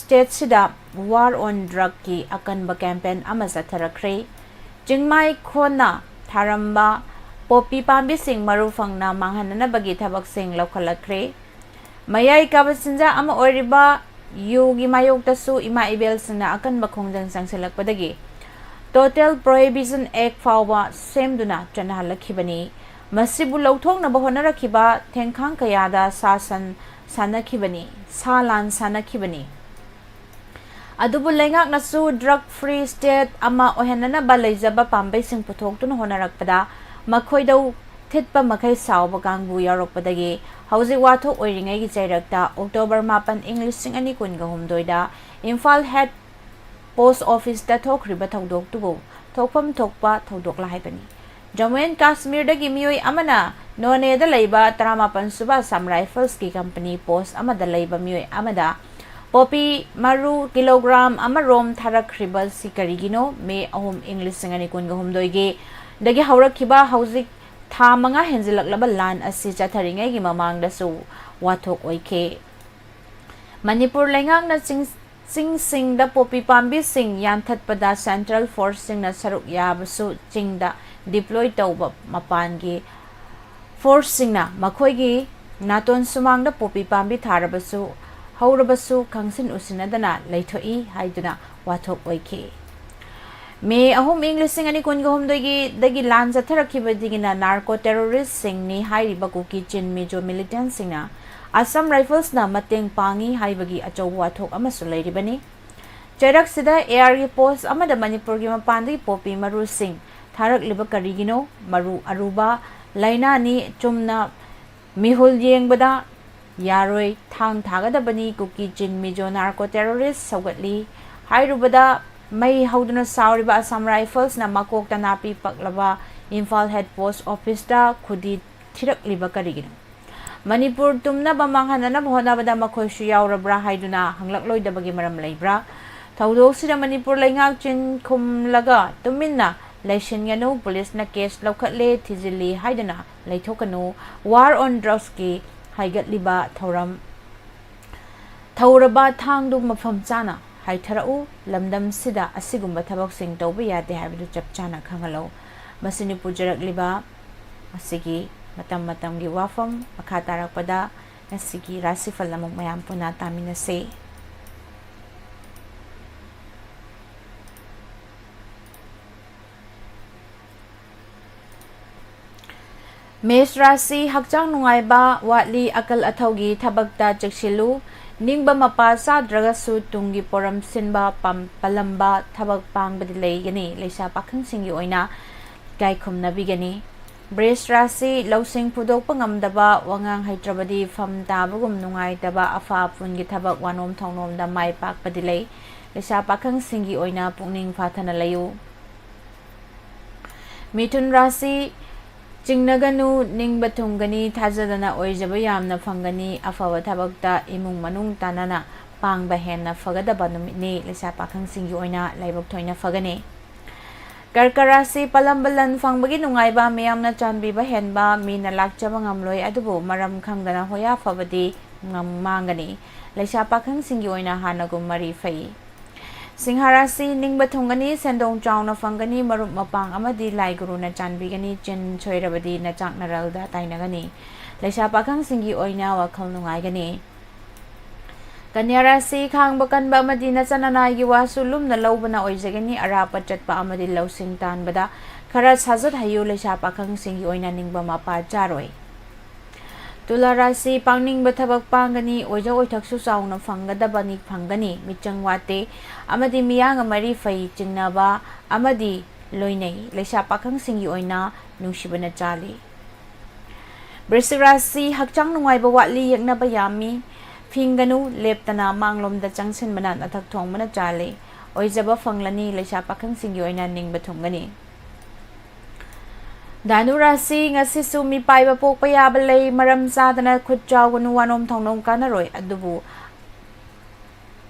ꯁ꯭ꯇꯦꯠꯁꯤꯗ ꯋꯥꯔ ꯑꯣꯟ ꯗ꯭ꯔꯒꯀꯤ ꯑꯀꯟꯕ ꯀꯦꯝꯄꯦꯟ ꯑꯃ ꯆꯠꯊꯔꯛꯈ꯭ꯔꯦ꯫ ꯆꯤꯡꯃꯥꯏ ꯈꯣꯟꯅ ꯊꯥꯔꯝꯕ ꯄꯣꯄꯤ ꯄꯥꯝꯕꯤꯁꯤꯡ ꯃꯔꯨ ꯐꯪꯅ ꯃꯥꯡꯍꯟꯅꯅꯕꯒꯤ ꯊꯕꯛꯁꯤꯡ ꯂꯧꯈꯠꯂꯛꯈ꯭ꯔꯦ꯫ ꯃꯌꯥꯏ ꯀꯥꯕ ꯆꯤꯟꯖꯥꯛ ꯑꯃ ꯑꯣꯏꯔꯤꯕ ꯌꯨꯒꯤ ꯃꯥꯌꯣꯛꯇꯁꯨ ꯏꯃꯥ ꯏꯕꯦꯜꯁꯤꯡꯅ ꯑꯀꯟꯕ ꯈꯣꯡꯖꯪ ꯆꯪꯁꯤꯜꯂꯛꯄꯗꯒꯤ ꯇꯣꯇꯦꯜ ꯄ꯭ꯔꯣꯍꯤꯕꯤꯁꯟ ꯑꯦꯛ ꯐꯥꯎꯕ ꯁꯦꯝꯗꯨꯅ ꯆꯠꯅꯍꯜꯂꯛꯈꯤꯕꯅꯤ꯫ ꯃꯁꯤꯕꯨ ꯂꯧꯊꯣꯛꯅꯕ ꯍꯣꯠꯅꯔꯛꯈꯤꯕ ꯊꯦꯡꯈꯥꯡ ꯀꯌꯥꯗ ꯁꯥ ꯁꯟ ꯁꯥꯟꯅꯈꯤꯕꯅꯤ, ꯁꯥ ꯂꯥꯟ ꯁꯥꯟꯅꯈꯤꯕꯅꯤ꯫ ꯑꯗꯨꯕꯨ ꯂꯩꯉꯥꯛꯅꯁꯨ ꯗ꯭ꯔꯒ ꯐ꯭ꯔꯤ ꯁ꯭ꯇꯦꯠ ꯑꯃ ꯑꯣꯏꯍꯟꯅꯅꯕ ꯂꯩꯖꯕ ꯄꯥꯝꯕꯩꯁꯤꯡ ꯄꯨꯊꯣꯛꯇꯨꯅ ꯍꯣꯠꯅꯔꯛꯄꯗ ꯃꯈꯣꯏꯗ ꯊꯤꯠꯄ ꯃꯈꯩ ꯁꯥꯎꯕ ꯀꯥꯡꯕꯨ ꯌꯥꯎꯔꯛꯄꯗꯒꯤ ꯍꯧꯖꯤꯛ ꯋꯥꯊꯣꯛ ꯑꯣꯏꯔꯤꯉꯩꯒꯤ ꯆꯩꯔꯛꯇ ꯑꯣꯛꯇꯣꯕꯔ ꯃꯥꯄꯟ, ꯏꯪ ꯂꯤꯁꯤꯡ ꯑꯅꯤ ꯀꯨꯟꯒ ꯍꯨꯝꯗꯣꯏꯗ ꯏꯝꯐꯥꯜ ꯍꯦꯗ ꯄꯣꯁ ꯑꯣꯐꯤꯁꯇ ꯊꯣꯛꯈ꯭ꯔꯤꯕ ꯊꯧꯗꯣꯛꯇꯨꯕꯨ ꯊꯣꯛꯐꯝ ꯊꯣꯛꯄ ꯊꯧꯗꯣꯛꯂ ꯍꯥꯏꯕꯅꯤ꯫ ꯖꯝꯃꯨ ꯑꯦꯟ ꯀꯥꯁꯃꯤꯔꯗꯒꯤ ꯃꯤꯑꯣꯏ ꯑꯃꯅ ꯅꯣꯅꯦꯗ ꯂꯩꯕ ꯇꯔꯥꯃꯥꯄꯟ ꯁꯨꯕ ꯑꯁꯥꯝ ꯔꯥꯏꯐꯜꯁꯀꯤ ꯀꯝꯄꯅꯤ ꯄꯣꯁ ꯑꯃꯗ ꯂꯩꯕ ꯃꯤꯑꯣꯏ ꯑꯃꯗ ꯄꯣꯄꯤ ꯃꯔꯨ ꯀꯤꯂꯣꯒ꯭ꯔꯥꯝ ꯑꯃꯔꯣꯝ ꯊꯥꯔꯛꯈ꯭ꯔꯤꯕꯁꯤ ꯀꯔꯤꯒꯤꯅꯣ? ꯃꯦ ꯑꯍꯨꯝ, ꯏꯪ ꯂꯤꯁꯤꯡ ꯑꯅꯤ ꯀꯨꯟꯒ ꯍꯨꯝꯗꯣꯏꯒꯤ ꯗꯒꯤ ꯍꯧꯔꯛꯈꯤꯕ ꯍꯧꯖꯤꯛ ꯊꯥ ꯃꯉꯥ ꯍꯦꯟꯖꯤꯜꯂꯛꯂꯕ ꯂꯥꯟ ꯑꯁꯤ ꯆꯠꯊꯔꯤꯉꯩꯒꯤ ꯃꯃꯥꯡꯗꯁꯨ ꯋꯥꯊꯣꯛ ꯑꯣꯏꯈꯤ꯫ ꯃꯅꯤꯄꯨꯔ ꯂꯩꯉꯥꯛꯅ ꯆꯤꯡ-, ꯆꯤꯡꯁꯤꯡꯗ ꯄꯣꯄꯤ ꯄꯥꯝꯕꯤꯁꯤꯡ ꯌꯥꯟꯊꯠꯄꯗ ꯁꯦꯟꯇ꯭ꯔꯦꯜ ꯐꯣꯔꯁꯁꯤꯡꯅ ꯁꯔꯨꯛ ꯌꯥꯕꯁꯨ ꯆꯤꯡꯗ ꯗꯤꯄ꯭ꯂꯣꯏ ꯇꯧꯕ ꯃꯄꯥꯟꯒꯤ ꯐꯣꯔꯁꯁꯤꯡꯅ ꯃꯈꯣꯏꯒꯤ ꯅꯥꯇꯣꯟ ꯁꯨꯃꯥꯡꯗ ꯄꯣꯄꯤ ꯄꯥꯝꯕꯤ ꯊꯥꯔꯕꯁꯨ, ꯍꯧꯔꯕꯁꯨ ꯈꯪꯁꯤꯟ ꯎꯁꯤꯟꯅꯗꯅ ꯂꯩꯊꯣꯛꯏ ꯍꯥꯏꯗꯨꯅ ꯋꯥꯊꯣꯛ ꯑꯣꯏꯈꯤ꯫ ꯃꯦ ꯑꯍꯨꯝ, ꯏꯪ ꯂꯤꯁꯤꯡ ꯑꯅꯤ ꯀꯨꯟꯒ ꯍꯨꯝꯗꯣꯏꯒꯤꯗꯒꯤ ꯂꯥꯟ ꯆꯠꯊꯔꯛꯈꯤꯕꯗꯒꯤꯅ ꯅꯥꯔꯀꯣ ꯇꯦꯔꯣꯔꯤꯁꯁꯤꯡꯅꯤ ꯍꯥꯏꯔꯤꯕ ꯀꯨꯀꯤ ꯆꯤꯟ ꯃꯤꯖꯣ ꯃꯤꯂꯤꯇꯦꯟꯠꯁꯤꯡꯅ ꯑꯁꯥꯝ ꯔꯥꯏꯐꯜꯁꯅ ꯃꯇꯦꯡ ꯄꯥꯡꯉꯤ ꯍꯥꯏꯕꯒꯤ ꯑꯆꯧꯕ ꯋꯥꯊꯣꯛ ꯑꯃꯁꯨ ꯂꯩꯔꯤꯕꯅꯤ꯫ ꯆꯩꯔꯛꯁꯤꯗ ꯑꯦꯌꯥꯔꯒꯤ ꯄꯣꯁ ꯑꯃꯗ ꯃꯅꯤꯄꯨꯔꯒꯤ ꯃꯄꯥꯟꯗꯒꯤ ꯄꯣꯄꯤ ꯃꯔꯨꯁꯤꯡ ꯊꯥꯔꯛꯂꯤꯕ ꯀꯔꯤꯒꯤꯅꯣ? ꯃꯔꯨ ꯑꯔꯨꯕ ꯂꯥꯏꯅꯥꯅꯤ, ꯆꯨꯝꯅ ꯃꯤꯍꯨꯜ ꯌꯦꯡꯕꯗ ꯌꯥꯔꯣꯏ, ꯊꯥꯡ ꯊꯥꯒꯗꯕꯅꯤ, ꯀꯨꯀꯤ ꯆꯤꯟ ꯃꯤꯖꯣ ꯅꯥꯔꯀꯣ ꯇꯦꯔꯣꯔꯤꯁ ꯁꯧꯒꯠꯂꯤ ꯍꯥꯏꯔꯨꯕꯗ ꯃꯩ ꯍꯧꯗꯨꯅ ꯁꯥꯎꯔꯤꯕ Assam Riflesꯅ ꯃꯀꯣꯛꯇ ꯅꯥꯄꯤ ꯄꯛꯂꯕ ꯏꯝꯐꯥꯜ Head Post Officeꯇ ꯈꯨꯗꯤ ꯊꯤꯔꯛꯂꯤꯕ ꯀꯔꯤꯒꯤꯅꯣ? ꯃꯅꯤꯄꯨꯔ ꯇꯨꯝꯅꯕ ꯃꯥꯡꯍꯟꯅꯅꯕ ꯍꯣꯠꯅꯕꯗ ꯃꯈꯣꯏꯁꯨ ꯌꯥꯎꯔꯕ꯭ꯔꯥ ꯍꯥꯏꯗꯨꯅ ꯍꯪꯂꯛꯂꯣꯏꯗꯕꯒꯤ ꯃꯔꯝ ꯂꯩꯕ꯭ꯔꯥ? ꯊꯧꯗꯣꯛꯁꯤꯗ ꯃꯅꯤꯄꯨꯔ ꯂꯩꯉꯥꯛ ꯆꯤꯟ ꯈꯨꯝꯂꯒ ꯇꯨꯃꯤꯟꯅ ꯂꯩꯁꯤꯟꯒꯅꯨ, ꯄꯨꯂꯤꯁꯅ ꯀꯦꯁ ꯂꯧꯈꯠꯂꯦ, ꯊꯤꯖꯤꯜꯂꯤ ꯍꯥꯏꯗꯨꯅ ꯂꯩꯊꯣꯛꯀꯅꯨ, War on Drugsꯀꯤ ꯍꯥꯏꯒꯠꯂꯤꯕ ꯊꯧꯔꯝ ꯊꯧꯔꯕ ꯊꯥꯡꯗꯨ ꯃꯐꯝ ꯆꯥꯅ ꯍꯥꯏꯊꯔꯛꯎ, ꯂꯝꯗꯝꯁꯤꯗ ꯑꯁꯤꯒꯨꯝꯕ ꯊꯕꯛꯁꯤꯡ ꯇꯧꯕ ꯌꯥꯗꯦ ꯍꯥꯏꯕꯗꯨ ꯆꯞ ꯆꯥꯅ ꯈꯪꯍꯜꯂꯧ꯫ ꯃꯁꯤꯅꯤ ꯄꯨꯖꯔꯛꯂꯤꯕ ꯉꯁꯤꯒꯤ ꯃꯇꯝ ꯃꯇꯝꯒꯤ ꯋꯥꯐꯝ꯫ ꯃꯈꯥ ꯇꯥꯔꯛꯄꯗ ꯉꯁꯤꯒꯤ ꯔꯥꯁꯤꯐꯜ ꯑꯃꯨꯛ ꯃꯌꯥꯝ ꯄꯨꯟꯅ ꯇꯥꯃꯤꯟꯅꯁꯤ꯫ ꯃꯦꯁ ꯔꯥꯁꯤ, ꯍꯛꯆꯥꯡ ꯅꯨꯡꯉꯥꯏꯕ ꯋꯥꯠꯂꯤ, ꯑꯀꯜ ꯑꯊꯧꯒꯤ ꯊꯕꯛꯇ ꯆꯦꯛꯁꯤꯜꯂꯨ꯫ ꯅꯤꯡꯕ ꯃꯄꯥ ꯆꯥꯗ꯭ꯔꯒꯁꯨ ꯇꯨꯡꯒꯤ ꯄꯣꯔꯝ ꯁꯤꯟꯕ ꯄꯥꯝ-, ꯄꯥꯜꯂꯝꯕ ꯊꯕꯛ ꯄꯥꯡꯕꯗꯤ ꯂꯩꯒꯅꯤ꯫ ꯂꯩꯁꯥ ꯄꯥꯈꯪꯁꯤꯡꯒꯤ ꯑꯣꯏꯅ ꯏꯀꯥꯏ ꯈꯨꯝꯅꯕꯤꯒꯅꯤ꯫ ꯕ꯭ꯔꯤꯖ ꯔꯥꯁꯤ, ꯂꯧꯁꯤꯡ ꯐꯨꯗꯣꯛꯄ ꯉꯝꯗꯕ, ꯋꯥꯉꯥꯡ ꯍꯩꯇ꯭ꯔꯕꯗꯤ ꯐꯝ ꯇꯥꯕꯒꯨꯝ ꯅꯨꯡꯉꯥꯏꯇꯕ, ꯑꯐ ꯑꯄꯨꯟꯒꯤ ꯊꯕꯛ ꯋꯥꯅꯣꯝ ꯊꯧꯅꯣꯝꯗ ꯃꯥꯏ ꯄꯥꯛꯄꯗꯤ ꯂꯩ꯫ ꯂꯩꯁꯥ ꯄꯥꯈꯪꯁꯤꯡꯒꯤ ꯑꯣꯏꯅ ꯄꯨꯛꯅꯤꯡ ꯐꯥꯊꯅ ꯂꯩꯌꯨ꯫ ꯃꯤꯊꯨꯟ ꯔꯥꯁꯤ, ꯆꯤꯡꯅꯒꯅꯨ, ꯅꯤꯡꯕ ꯊꯨꯡꯒꯅꯤ, ꯊꯥꯖꯗꯅ ꯑꯣꯏꯖꯕ ꯌꯥꯝꯅ ꯐꯪꯒꯅꯤ, ꯑꯐꯕ ꯊꯕꯛꯇ ꯏꯃꯨꯡ ꯃꯅꯨꯡ ꯇꯥꯟꯅꯅ ꯄꯥꯡꯕ ꯍꯦꯟꯅ ꯐꯒꯗꯕ ꯅꯨꯃꯤꯠꯅꯤ꯫ ꯂꯩꯁꯥ ꯄꯥꯈꯪꯁꯤꯡꯒꯤ ꯑꯣꯏꯅ ꯂꯥꯏꯕꯛ ꯊꯣꯏꯅ ꯐꯒꯅꯤ꯫ ꯀꯔꯀ ꯔꯥꯁꯤ, ꯄꯥꯜꯂꯝꯕ ꯂꯟ ꯐꯪꯕꯒꯤ ꯅꯨꯡꯉꯥꯏꯕ, ꯃꯤꯌꯥꯝꯅ ꯆꯥꯟꯕꯤꯕ ꯍꯦꯟꯕ, ꯃꯤꯅ ꯂꯥꯛꯆꯕ ꯉꯝꯂꯣꯏ, ꯑꯗꯨꯕꯨ ꯃꯔꯝ ꯈꯪꯗꯅ ꯍꯣꯌꯥ ꯐꯕꯗꯤ ꯉꯝ-, ꯃꯥꯡꯒꯅꯤ꯫ ꯂꯩꯁꯥ ꯄꯥꯈꯪꯁꯤꯡꯒꯤ ꯑꯣꯏꯅ ꯍꯥꯟꯅꯒꯨꯝ ꯃꯔꯤ ꯐꯩ꯫ ꯁꯤꯡꯍ ꯔꯥꯁꯤ, ꯅꯤꯡꯕ ꯊꯨꯡꯒꯅꯤ, ꯁꯦꯟꯗꯣꯡ ꯆꯥꯎꯅ ꯐꯪꯒꯅꯤ, ꯃꯔꯨꯞ ꯃꯄꯥꯡ ꯑꯃꯗꯤ ꯂꯥꯏ ꯒꯨꯔꯨꯅ ꯆꯥꯟꯕꯤꯒꯅꯤ, ꯆꯤꯟ ꯁꯣꯏꯔꯕꯗꯤ ꯅꯆꯥꯛ ꯅꯔꯜꯗ ꯇꯥꯏꯅꯒꯅꯤ꯫ ꯂꯩꯁꯥ ꯄꯥꯈꯪꯁꯤꯡꯒꯤ ꯑꯣꯏꯅ ꯋꯥꯈꯜ ꯅꯨꯡꯉꯥꯏꯒꯅꯤ꯫ ꯀꯟꯌꯥ ꯔꯥꯁꯤ, ꯈꯥꯡꯕ ꯀꯟꯕ ꯑꯃꯗꯤ ꯅꯆꯥ ꯅꯅꯥꯏꯒꯤ ꯋꯥꯁꯨ ꯂꯨꯝꯅ ꯂꯧꯕꯅ ꯑꯣꯏꯖꯒꯅꯤ, ꯑꯔꯥꯞꯄ ꯆꯠꯄ ꯑꯃꯗꯤ ꯂꯧꯁꯤꯡ ꯇꯥꯟꯕꯗ ꯈꯔ ꯁꯥꯖꯠ ꯍꯩꯌꯨ, ꯂꯩꯁꯥ ꯄꯥꯈꯪꯁꯤꯡꯒꯤ ꯑꯣꯏꯅ ꯅꯤꯡꯕ ꯃꯄꯥ ꯆꯥꯔꯣꯏ꯫ ꯇꯨꯂꯥ ꯔꯥꯁꯤ, ꯄꯥꯡꯅꯤꯡꯕ ꯊꯕꯛ ꯄꯥꯡꯒꯅꯤ, ꯑꯣꯏꯖ ꯑꯣꯏꯊꯛꯁꯨ ꯆꯥꯎꯅ ꯐꯪꯒꯗꯕꯅꯤ, ꯐꯪꯒꯅꯤ, ꯃꯤꯆꯪ ꯋꯥꯠꯇꯦ, ꯑꯃꯗꯤ ꯃꯤꯌꯥꯝꯒ ꯃꯔꯤ ꯐꯩ, ꯆꯤꯡꯅꯕ ꯑꯃꯗꯤ ꯂꯣꯏꯅꯩ, ꯂꯩꯁꯥ ꯄꯥꯈꯪꯁꯤꯡꯒꯤ ꯑꯣꯏꯅ ꯅꯨꯡꯁꯤꯕꯅ ꯆꯥꯜꯂꯤ꯫ ꯕ꯭ꯔꯤꯁꯤꯛ ꯔꯥꯁꯤ, ꯍꯛꯆꯥꯡ ꯅꯨꯡꯉꯥꯏꯕ ꯋꯥꯠꯂꯤ, ꯌꯦꯛꯅꯕ ꯌꯥꯝꯃꯤ, ꯐꯤꯡꯒꯅꯨ, ꯂꯦꯞꯇꯅ ꯃꯥꯡꯂꯣꯝꯗ ꯆꯪꯁꯤꯟꯕꯅ ꯅꯊꯛ ꯊꯣꯡꯕꯅ ꯆꯥꯜꯂꯤ꯫ ꯑꯣꯏꯖꯕ ꯐꯪꯂꯅꯤ꯫ ꯂꯩꯁꯥ ꯄꯥꯈꯪꯁꯤꯡꯒꯤ ꯑꯣꯏꯅ ꯅꯤꯡꯕ ꯊꯨꯡꯒꯅꯤ꯫ ꯙꯅꯨ ꯔꯥꯁꯤ, ꯉꯁꯤꯁꯨ ꯃꯤꯄꯥꯏꯕ ꯄꯣꯛꯄ ꯌꯥꯕ ꯂꯩ꯫ ꯃꯔꯝ ꯆꯥꯗꯅ ꯈꯨꯠ ꯆꯥꯎꯒꯅꯨ, ꯋꯥꯅꯣꯝ ꯊꯧꯅꯣꯝ ꯀꯥꯟꯅꯔꯣꯏ, ꯑꯗꯨꯕꯨ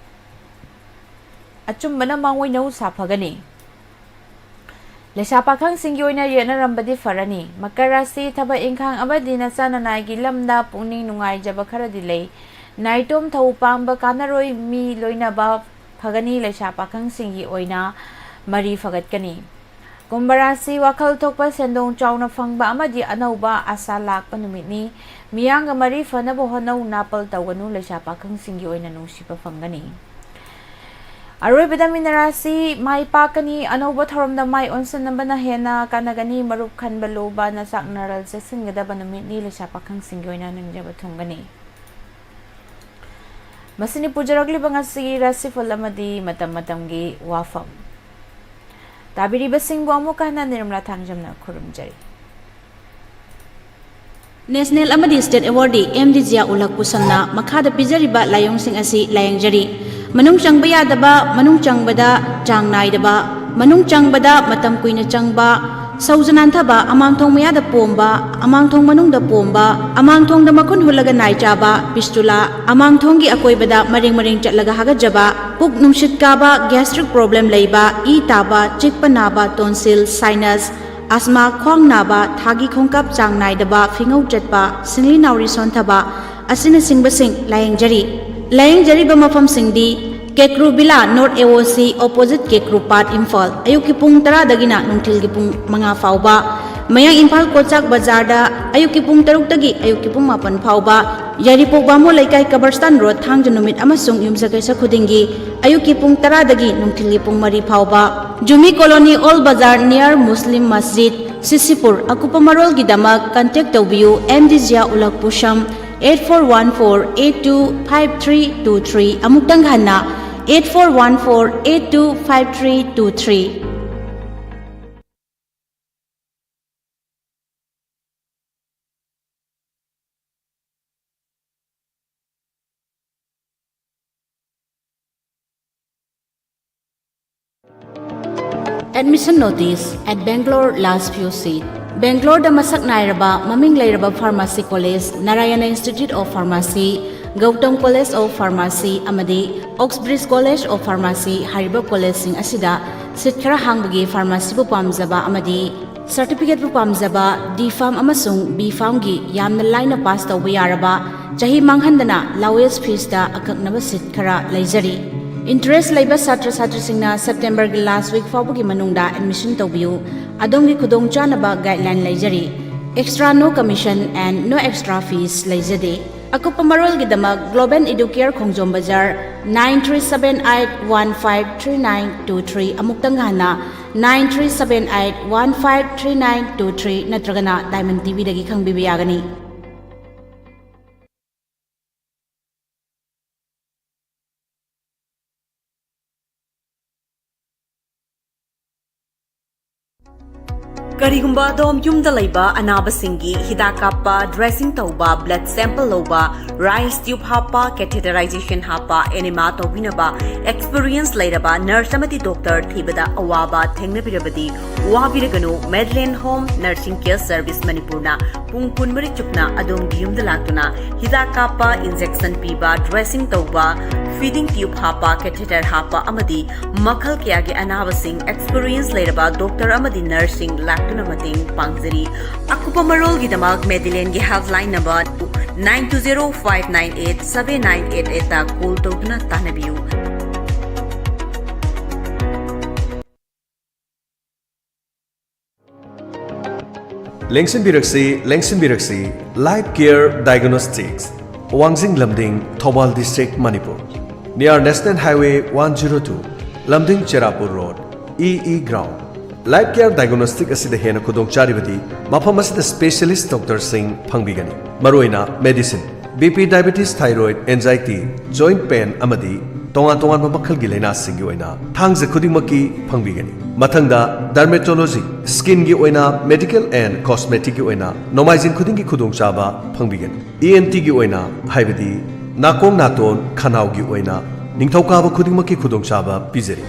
ꯑꯆꯨꯝꯕꯅ ꯃꯥꯡꯑꯣꯏꯅꯧ ꯁꯥꯐꯒꯅꯤ꯫ ꯂꯩꯁꯥ ꯄꯥꯈꯪꯁꯤꯡꯒꯤ ꯑꯣꯏꯅ ꯌꯦꯠꯅꯔꯝꯕꯗꯤ ꯐꯔꯅꯤ꯫ ꯃꯀꯔ ꯔꯥꯁꯤ, ꯊꯕꯛ ꯏꯪꯈꯥꯡ ꯑꯃꯗꯤ ꯅꯆꯥ ꯅꯅꯥꯏꯒꯤ ꯂꯝꯗ ꯄꯨꯛꯅꯤꯡ ꯅꯨꯡꯉꯥꯏꯖꯕ ꯈꯔꯗꯤ ꯂꯩ꯫ ꯅꯥꯏꯇꯣꯝ ꯊꯧ ꯄꯥꯡꯕ ꯀꯥꯟꯅꯔꯣꯏ, ꯃꯤ ꯂꯣꯏꯅꯕ ꯐꯒꯅꯤ ꯂꯩꯁꯥ ꯄꯥꯈꯪꯁꯤꯡꯒꯤ ꯑꯣꯏꯅ ꯃꯔꯤ ꯐꯒꯠꯀꯅꯤ꯫ ꯀꯨꯝꯚ ꯔꯥꯁꯤ, ꯋꯥꯈꯜ ꯊꯣꯛꯄ ꯁꯦꯟꯗꯣꯡ ꯆꯥꯎꯅ ꯐꯪꯕ ꯑꯃꯗꯤ ꯑꯅꯧꯕ ꯑꯁꯥ ꯂꯥꯛꯄ ꯅꯨꯃꯤꯠꯅꯤ꯫ ꯃꯤꯌꯥꯝꯒ ꯃꯔꯤ ꯐꯅꯕ ꯍꯣꯠꯅꯧ, ꯅꯥꯄꯜ ꯇꯧꯒꯅꯨ, ꯂꯩꯁꯥ ꯄꯥꯈꯪꯁꯤꯡꯒꯤ ꯑꯣꯏꯅ ꯅꯨꯡꯁꯤꯕ ꯐꯪꯒꯅꯤ꯫ ꯑꯔꯣꯏꯕꯗ ꯃꯤꯅ ꯔꯥꯁꯤ, ꯃꯥꯏ ꯄꯥꯛꯀꯅꯤ, ꯑꯅꯧꯕ ꯊꯧꯔꯝꯗ ꯃꯥꯏ ꯑꯣꯟꯁꯤꯟꯅꯕꯅ ꯍꯦꯟꯅ ꯀꯥꯟꯅꯒꯅꯤ, ꯃꯔꯨꯞ ꯈꯟꯕ ꯂꯨꯕ, ꯅꯆꯥꯛ ꯅꯔꯜ ꯆꯦꯛꯁꯤꯟꯒꯗꯕ ꯅꯨꯃꯤꯠꯅꯤ, ꯂꯩꯁꯥ ꯄꯥꯈꯪꯁꯤꯡꯒꯤ ꯑꯣꯏꯅ ꯅꯤꯡꯖꯕ ꯊꯨꯡꯒꯅꯤ꯫ ꯃꯁꯤꯅꯤ ꯄꯨꯖꯔꯛꯂꯤꯕ ꯉꯁꯤꯒꯤ ꯔꯥꯁꯤꯐꯜ ꯑꯃꯗꯤ ꯃꯇꯝ ꯃꯇꯝꯒꯤ ꯋꯥꯐꯝ꯫ ꯇꯥꯕꯤꯔꯤꯕꯁꯤꯡꯕꯨ ꯑꯃꯨꯛ ꯍꯟꯅ ꯅꯤꯔꯃꯂꯥ ꯊꯥꯡꯖꯝꯅ ꯈꯨꯔꯨꯝꯖꯔꯤ꯫ National ꯑꯃꯗꯤ State Award M D Zia ꯎꯂꯛ ꯄꯨꯁꯝꯅ ꯃꯈꯥꯗ ꯄꯤꯖꯔꯤꯕ ꯂꯥꯏꯑꯣꯡꯁꯤꯡ ꯑꯁꯤ ꯂꯥꯌꯦꯡꯖꯔꯤ꯫ ꯃꯅꯨꯡ ꯆꯪꯕ ꯌꯥꯗꯕ, ꯃꯅꯨꯡ ꯆꯪꯕꯗ ꯆꯥꯡ ꯅꯥꯏꯗꯕ, ꯃꯅꯨꯡ ꯆꯪꯕꯗ ꯃꯇꯝ ꯀꯨꯏꯅ ꯆꯪꯕ, ꯁꯧꯖ ꯅꯥꯟꯊꯕ, ꯑꯃꯥꯡꯊꯣꯡ ꯃꯌꯥꯗ ꯄꯣꯝꯕ, ꯑꯃꯥꯡꯊꯣꯡ ꯃꯅꯨꯡꯗ ꯄꯣꯝꯕ, ꯑꯃꯥꯡꯊꯣꯡꯗ ꯃꯈꯨꯟ ꯍꯨꯠꯂꯒ ꯅꯥꯏ ꯆꯥꯕ, ꯄꯤꯁꯇꯨꯂꯥ, ꯑꯃꯥꯡꯊꯣꯡꯒꯤ ꯑꯀꯣꯏꯕꯗ ꯃꯔꯦꯡ ꯃꯔꯦꯡ ꯆꯠꯂꯒ ꯍꯥꯒꯠꯆꯕ, ꯄꯨꯛ ꯅꯨꯡꯁꯤꯠ ꯀꯥꯕ, gastric problem ꯂꯩꯕ, ꯏ ꯇꯥꯕ, ꯆꯤꯛꯄ ꯅꯥꯕ, tonsil, sinus, ꯑꯁꯃꯥ, ꯈ꯭ꯋꯥꯡ ꯅꯥꯕ, ꯊꯥꯒꯤ ꯈꯣꯡꯀꯥꯞ ꯆꯥꯡ ꯅꯥꯏꯗꯕ, ꯐꯤꯉꯧ ꯆꯠꯄ, ꯁꯤꯡꯂꯤ ꯅꯥꯎꯔꯤ ꯁꯣꯟꯊꯕ, ꯑꯁꯤꯅꯆꯤꯡꯕꯁꯤꯡ ꯂꯥꯌꯦꯡꯖꯔꯤ꯫ ꯂꯥꯌꯦꯡꯖꯔꯤꯕ ꯃꯐꯝꯁꯤꯡꯗꯤ ꯀꯦꯀ꯭ꯔꯨ ꯕꯤꯂꯥ, North A O C, opposite ꯀꯦꯀ꯭ꯔꯨ ꯄꯥꯠ, ꯏꯝꯐꯥꯜ꯫ ꯑꯌꯨꯛꯀꯤ ꯄꯨꯡ ꯇꯔꯥꯗꯒꯤꯅ ꯅꯨꯡꯊꯤꯜꯒꯤ ꯄꯨꯡ ꯃꯉꯥ ꯐꯥꯎꯕ꯫ ꯃꯌꯥꯡ ꯏꯝꯐꯥꯜ ꯀꯣꯆꯥꯛ ꯕꯖꯥꯔꯗ ꯑꯌꯨꯛꯀꯤ ꯄꯨꯡ ꯇꯔꯨꯛꯇꯒꯤ ꯑꯌꯨꯛꯀꯤ ꯄꯨꯡ ꯃꯥꯄꯟ ꯐꯥꯎꯕ꯫ ꯌꯥꯏꯔꯤꯄꯣꯛ ꯕꯥꯃꯣꯟ ꯂꯩꯀꯥꯏ ꯀꯕꯔꯁꯇꯥꯟ ꯔꯣꯗ, ꯊꯥꯡꯖ ꯅꯨꯃꯤꯠ ꯑꯃꯁꯨꯡ ꯌꯨꯝꯁꯀꯩꯁ ꯈꯨꯗꯤꯡꯒꯤ ꯑꯌꯨꯛꯀꯤ ꯄꯨꯡ ꯇꯔꯥꯗꯒꯤ ꯅꯨꯡꯊꯤꯜꯒꯤ ꯄꯨꯡ ꯃꯔꯤ ꯐꯥꯎꯕ꯫ Jumi colony, old bazaar, near Muslim ꯃꯁꯖꯤꯗ, ꯁꯤꯁꯤꯄꯨꯔ꯫ ꯑꯀꯨꯞꯄ ꯃꯔꯣꯜꯒꯤꯗꯃꯛ contact ꯇꯧꯕꯤꯌꯨ, ꯑꯦꯝ ꯗꯤ ꯖꯤꯌꯥ ꯎꯂꯛ ꯄꯨꯁꯝ, eight four one four eight two five three two three꯫ ꯑꯃꯨꯛꯇꯪ ꯍꯟꯅ, eight four one four eight two five three two three꯫ Admission notice at Bangalore last few seat. Bangaloreꯗ ꯃꯁꯛ ꯅꯥꯏꯔꯕ ꯃꯃꯤꯡ ꯂꯩꯔꯕ pharmacy college Narayana Institute of Pharmacy, Gautam College of Pharmacy ꯑꯃꯗꯤ Oxbridge College of Pharmacy ꯍꯥꯏꯔꯤꯕ collegeꯁꯤꯡ ꯑꯁꯤꯗ seat ꯈꯔ ꯍꯥꯡꯕꯒꯤ pharmacyꯕꯨ ꯄꯥꯝꯖꯕ ꯑꯃꯗꯤ certificateꯄꯨ ꯄꯥꯝꯖꯕ D Pharm ꯑꯃꯁꯨꯡ B Pharmꯒꯤ ꯌꯥꯝꯅ ꯂꯥꯏꯅ pass ꯇꯧꯕ ꯌꯥꯔꯕ, ꯆꯍꯤ ꯃꯥꯡꯍꯟꯗꯅ lowest feesꯇ ꯑꯀꯛꯅꯕ seat ꯈꯔ ꯂꯩꯖꯔꯤ꯫ Interest ꯂꯩꯕ ꯁꯥꯇ꯭ꯔ ꯁꯥꯇ꯭ꯔꯤꯁꯤꯡꯅ Septemberꯒꯤ last week ꯐꯥꯎꯕꯒꯤ ꯃꯅꯨꯡꯗ admission ꯇꯧꯕꯤꯌꯨ꯫ ꯑꯗꯣꯝꯒꯤ ꯈꯨꯗꯣꯡꯆꯥꯅꯕ guideline ꯂꯩꯖꯔꯤ꯫ Extra no commission and no extra fees ꯂꯩꯖꯗꯦ꯫ ꯑꯀꯨꯞꯄ ꯃꯔꯣꯜꯒꯤꯗꯃꯛ Global Educare ꯈꯣꯡꯖꯣꯝ ꯕꯖꯥꯔ, nine three seven eight one five three nine two three, ꯑꯃꯨꯛꯇꯪ ꯍꯟꯅ, nine three seven eight one five three nine two three ꯅꯠꯇ꯭ꯔꯒꯅ Diamond TVꯗꯒꯤ ꯈꯪꯕꯤꯕ ꯌꯥꯒꯅꯤ꯫ ꯀꯔꯤꯒꯨꯝꯕ ꯑꯗꯣꯝ ꯌꯨꯝꯗ ꯂꯩꯕ ꯑꯅꯥꯕꯁꯤꯡꯒꯤ ꯍꯤꯗꯥꯛ ꯀꯥꯞꯄ, dressing ꯇꯧꯕ, blood sample ꯂꯧꯕ, rice tube ꯍꯥꯞꯄ, catheterization ꯍꯥꯞꯄ, enema ꯇꯧꯕꯤꯅꯕ experience ꯂꯩꯔꯕ nurse ꯑꯃꯗꯤ doctor ꯊꯤꯕꯗ ꯑꯋꯥꯕ ꯊꯦꯡꯅꯕꯤꯔꯕꯗꯤ ꯋꯥꯕꯤꯔꯒꯅꯨ꯫ Medland Home Nursing Care Service ꯃꯅꯤꯄꯨꯔꯅ ꯄꯨꯡ ꯀꯨꯟꯃꯔꯤ ꯆꯨꯞꯅ ꯑꯗꯣꯝꯒꯤ ꯌꯨꯝꯗ ꯂꯥꯛꯇꯨꯅ ꯍꯤꯗꯥꯛ ꯀꯥꯞꯄ, injection ꯄꯤꯕ, dressing ꯇꯧꯕ, feeding tube ꯍꯥꯞꯄ, catheter ꯍꯥꯞꯄ ꯑꯃꯗꯤ ꯃꯈꯜ ꯀꯌꯥꯒꯤ ꯑꯅꯥꯕꯁꯤꯡ experience ꯂꯩꯔꯕ doctor ꯑꯃꯗꯤ nurseꯁꯤꯡ ꯂꯥꯛꯇꯨꯅ ꯃꯇꯦꯡ ꯄꯥꯡꯖꯔꯤ꯫ ꯑꯀꯨꯞꯄ ꯃꯔꯣꯜꯒꯤꯗꯃꯛ Medlandꯒꯤ helpline number nine two zero five nine eight seven nine eight eightꯇ call ꯇꯧꯗꯨꯅ ꯇꯥꯟꯅꯕꯤꯌꯨ꯫ ꯂꯦꯡꯁꯤꯟꯕꯤꯔꯛꯁꯤ, ꯂꯦꯡꯁꯤꯟꯕꯤꯔꯛꯁꯤ, Life Care Diagnostics, ꯋꯥꯡꯖꯤꯡ ꯂꯝꯗꯤꯡ, Thoubal district, Manipur. Near National Highway one zero two, ꯂꯝꯗꯤꯡ ꯆꯦꯔꯥꯄꯨꯔ road, E E Ground꯫ Life Care Diagnostic ꯑꯁꯤꯗ ꯍꯦꯟꯅ ꯈꯨꯗꯣꯡꯆꯥꯔꯤꯕꯗꯤ ꯃꯐꯝ ꯑꯁꯤꯗ specialist doctorꯁꯤꯡ ꯐꯪꯕꯤꯒꯅꯤ꯫ ꯃꯔꯨꯑꯣꯏꯅ medicine, BP, diabetes, thyroid, anxiety, joint pain ꯑꯃꯗꯤ ꯇꯣꯉꯥꯟ ꯇꯣꯉꯥꯟꯕ ꯃꯈꯜꯒꯤ ꯂꯥꯏꯅꯥꯁꯤꯡꯒꯤ ꯑꯣꯏꯅ ꯊꯥꯡꯖ ꯈꯨꯗꯤꯡꯃꯛꯀꯤ ꯐꯪꯕꯤꯒꯅꯤ꯫ ꯃꯊꯪꯗ dermatology, skinꯒꯤ ꯑꯣꯏꯅ, medical and cosmeticꯀꯤ ꯑꯣꯏꯅ ꯅꯣꯡꯃꯥꯏꯖꯤꯡ ꯈꯨꯗꯤꯡꯒꯤ ꯈꯨꯗꯣꯡꯆꯥꯕ ꯐꯪꯕꯤꯒꯅꯤ꯫ ENTꯒꯤ ꯑꯣꯏꯅ, ꯍꯥꯏꯕꯗꯤ ꯅꯥꯀꯣꯡ ꯅꯥꯇꯣꯟ ꯈꯅꯥꯎꯒꯤ ꯑꯣꯏꯅ ꯅꯤꯡꯊꯧꯀꯥꯕ ꯈꯨꯗꯤꯡꯃꯛꯀꯤ ꯈꯨꯗꯣꯡꯆꯥꯕ ꯄꯤꯖꯔꯤ꯫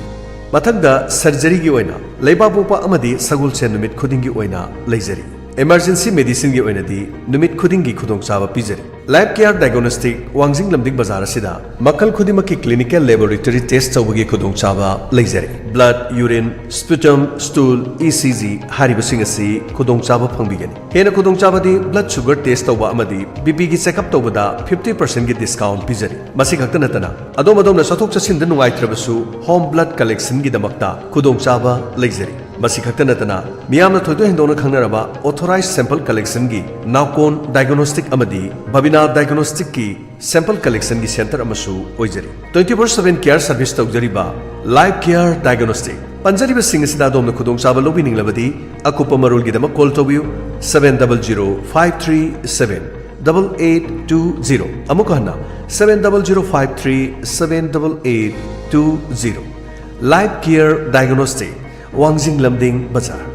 ꯃꯊꯪꯗ surgeryꯒꯤ ꯑꯣꯏꯅ ꯂꯩꯕꯥꯛꯄꯣꯛꯄ ꯑꯃꯗꯤ ꯁꯒꯣꯜꯁꯦꯟ ꯅꯨꯃꯤꯠ ꯈꯨꯗꯤꯡꯒꯤ ꯑꯣꯏꯅ ꯂꯩꯖꯔꯤ꯫ Emergency medicineꯒꯤ ꯑꯣꯏꯅꯗꯤ ꯅꯨꯃꯤꯠ ꯈꯨꯗꯤꯡꯒꯤ ꯈꯨꯗꯣꯡꯆꯥꯕ ꯄꯤꯖꯔꯤ꯫ Life Care Diagnostic, ꯋꯥꯡꯖꯤꯡ ꯂꯝꯗꯤꯡ ꯕꯖꯥꯔ ꯑꯁꯤꯗ ꯃꯈꯜ ꯈꯨꯗꯤꯡꯃꯛꯀꯤ clinical laboratory test ꯇꯧꯕꯒꯤ ꯈꯨꯗꯣꯡꯆꯥꯕ ꯂꯩꯖꯔꯤ꯫ Blood, urine, sputum, stool, E C G ꯍꯥꯏꯔꯤꯕꯁꯤꯡ ꯑꯁꯤ ꯈꯨꯗꯣꯡꯆꯥꯕ ꯐꯪꯕꯤꯒꯅꯤ꯫ ꯍꯦꯟꯅ ꯈꯨꯗꯣꯡꯆꯥꯕꯗꯤ blood sugar test ꯇꯧꯕ ꯑꯃꯗꯤ B Pꯒꯤ checkup ꯇꯧꯕꯗ fifty percentꯀꯤ discount ꯄꯤꯖꯔꯤ꯫ ꯃꯁꯤ ꯈꯛꯇ ꯅꯠꯇꯅ, ꯑꯗꯣꯝ ꯑꯗꯣꯝꯅ ꯆꯠꯊꯣꯛ ꯆꯠꯁꯤꯟꯗ ꯅꯨꯡꯉꯥꯏꯇ꯭ꯔꯕꯁꯨ, home blood collectionꯒꯤꯗꯃꯛꯇ ꯈꯨꯗꯣꯡꯆꯥꯕ ꯂꯩꯖꯔꯤ꯫ ꯃꯁꯤ ꯈꯛꯇ ꯅꯠꯇꯅ, ꯃꯤꯌꯥꯝꯅ ꯊꯣꯏꯗꯣꯛ ꯍꯦꯟꯗꯣꯛꯅ ꯈꯪꯅꯔꯕ authorized sample collectionꯒꯤ Naokon Diagnostic ꯑꯃꯗꯤ Babina Diagnosticꯀꯤ sample collectionꯒꯤ center ꯑꯃꯁꯨ ꯑꯣꯏꯖꯔꯤ꯫ Twenty four seven care service ꯇꯧꯖꯔꯤꯕ Life Care Diagnostic꯫ ꯄꯟꯖꯔꯤꯕꯁꯤꯡ ꯑꯁꯤꯗ ꯑꯗꯣꯝꯅ ꯈꯨꯗꯣꯡꯆꯥꯕ ꯂꯧꯕꯤꯅꯤꯡꯂꯕꯗꯤ, ꯑꯀꯨꯞꯄ ꯃꯔꯣꯜꯒꯤꯗꯃꯛ call ꯇꯧꯕꯤꯌꯨ, seven double zero five three seven double eight two zero꯫ ꯑꯃꯨꯛ ꯍꯟꯅ, seven double zero five three seven double eight two zero꯫ Life Care Diagnostic, ꯋꯥꯡꯖꯤꯡ ꯂꯝꯗꯤꯡ ꯕꯖꯥꯔ꯫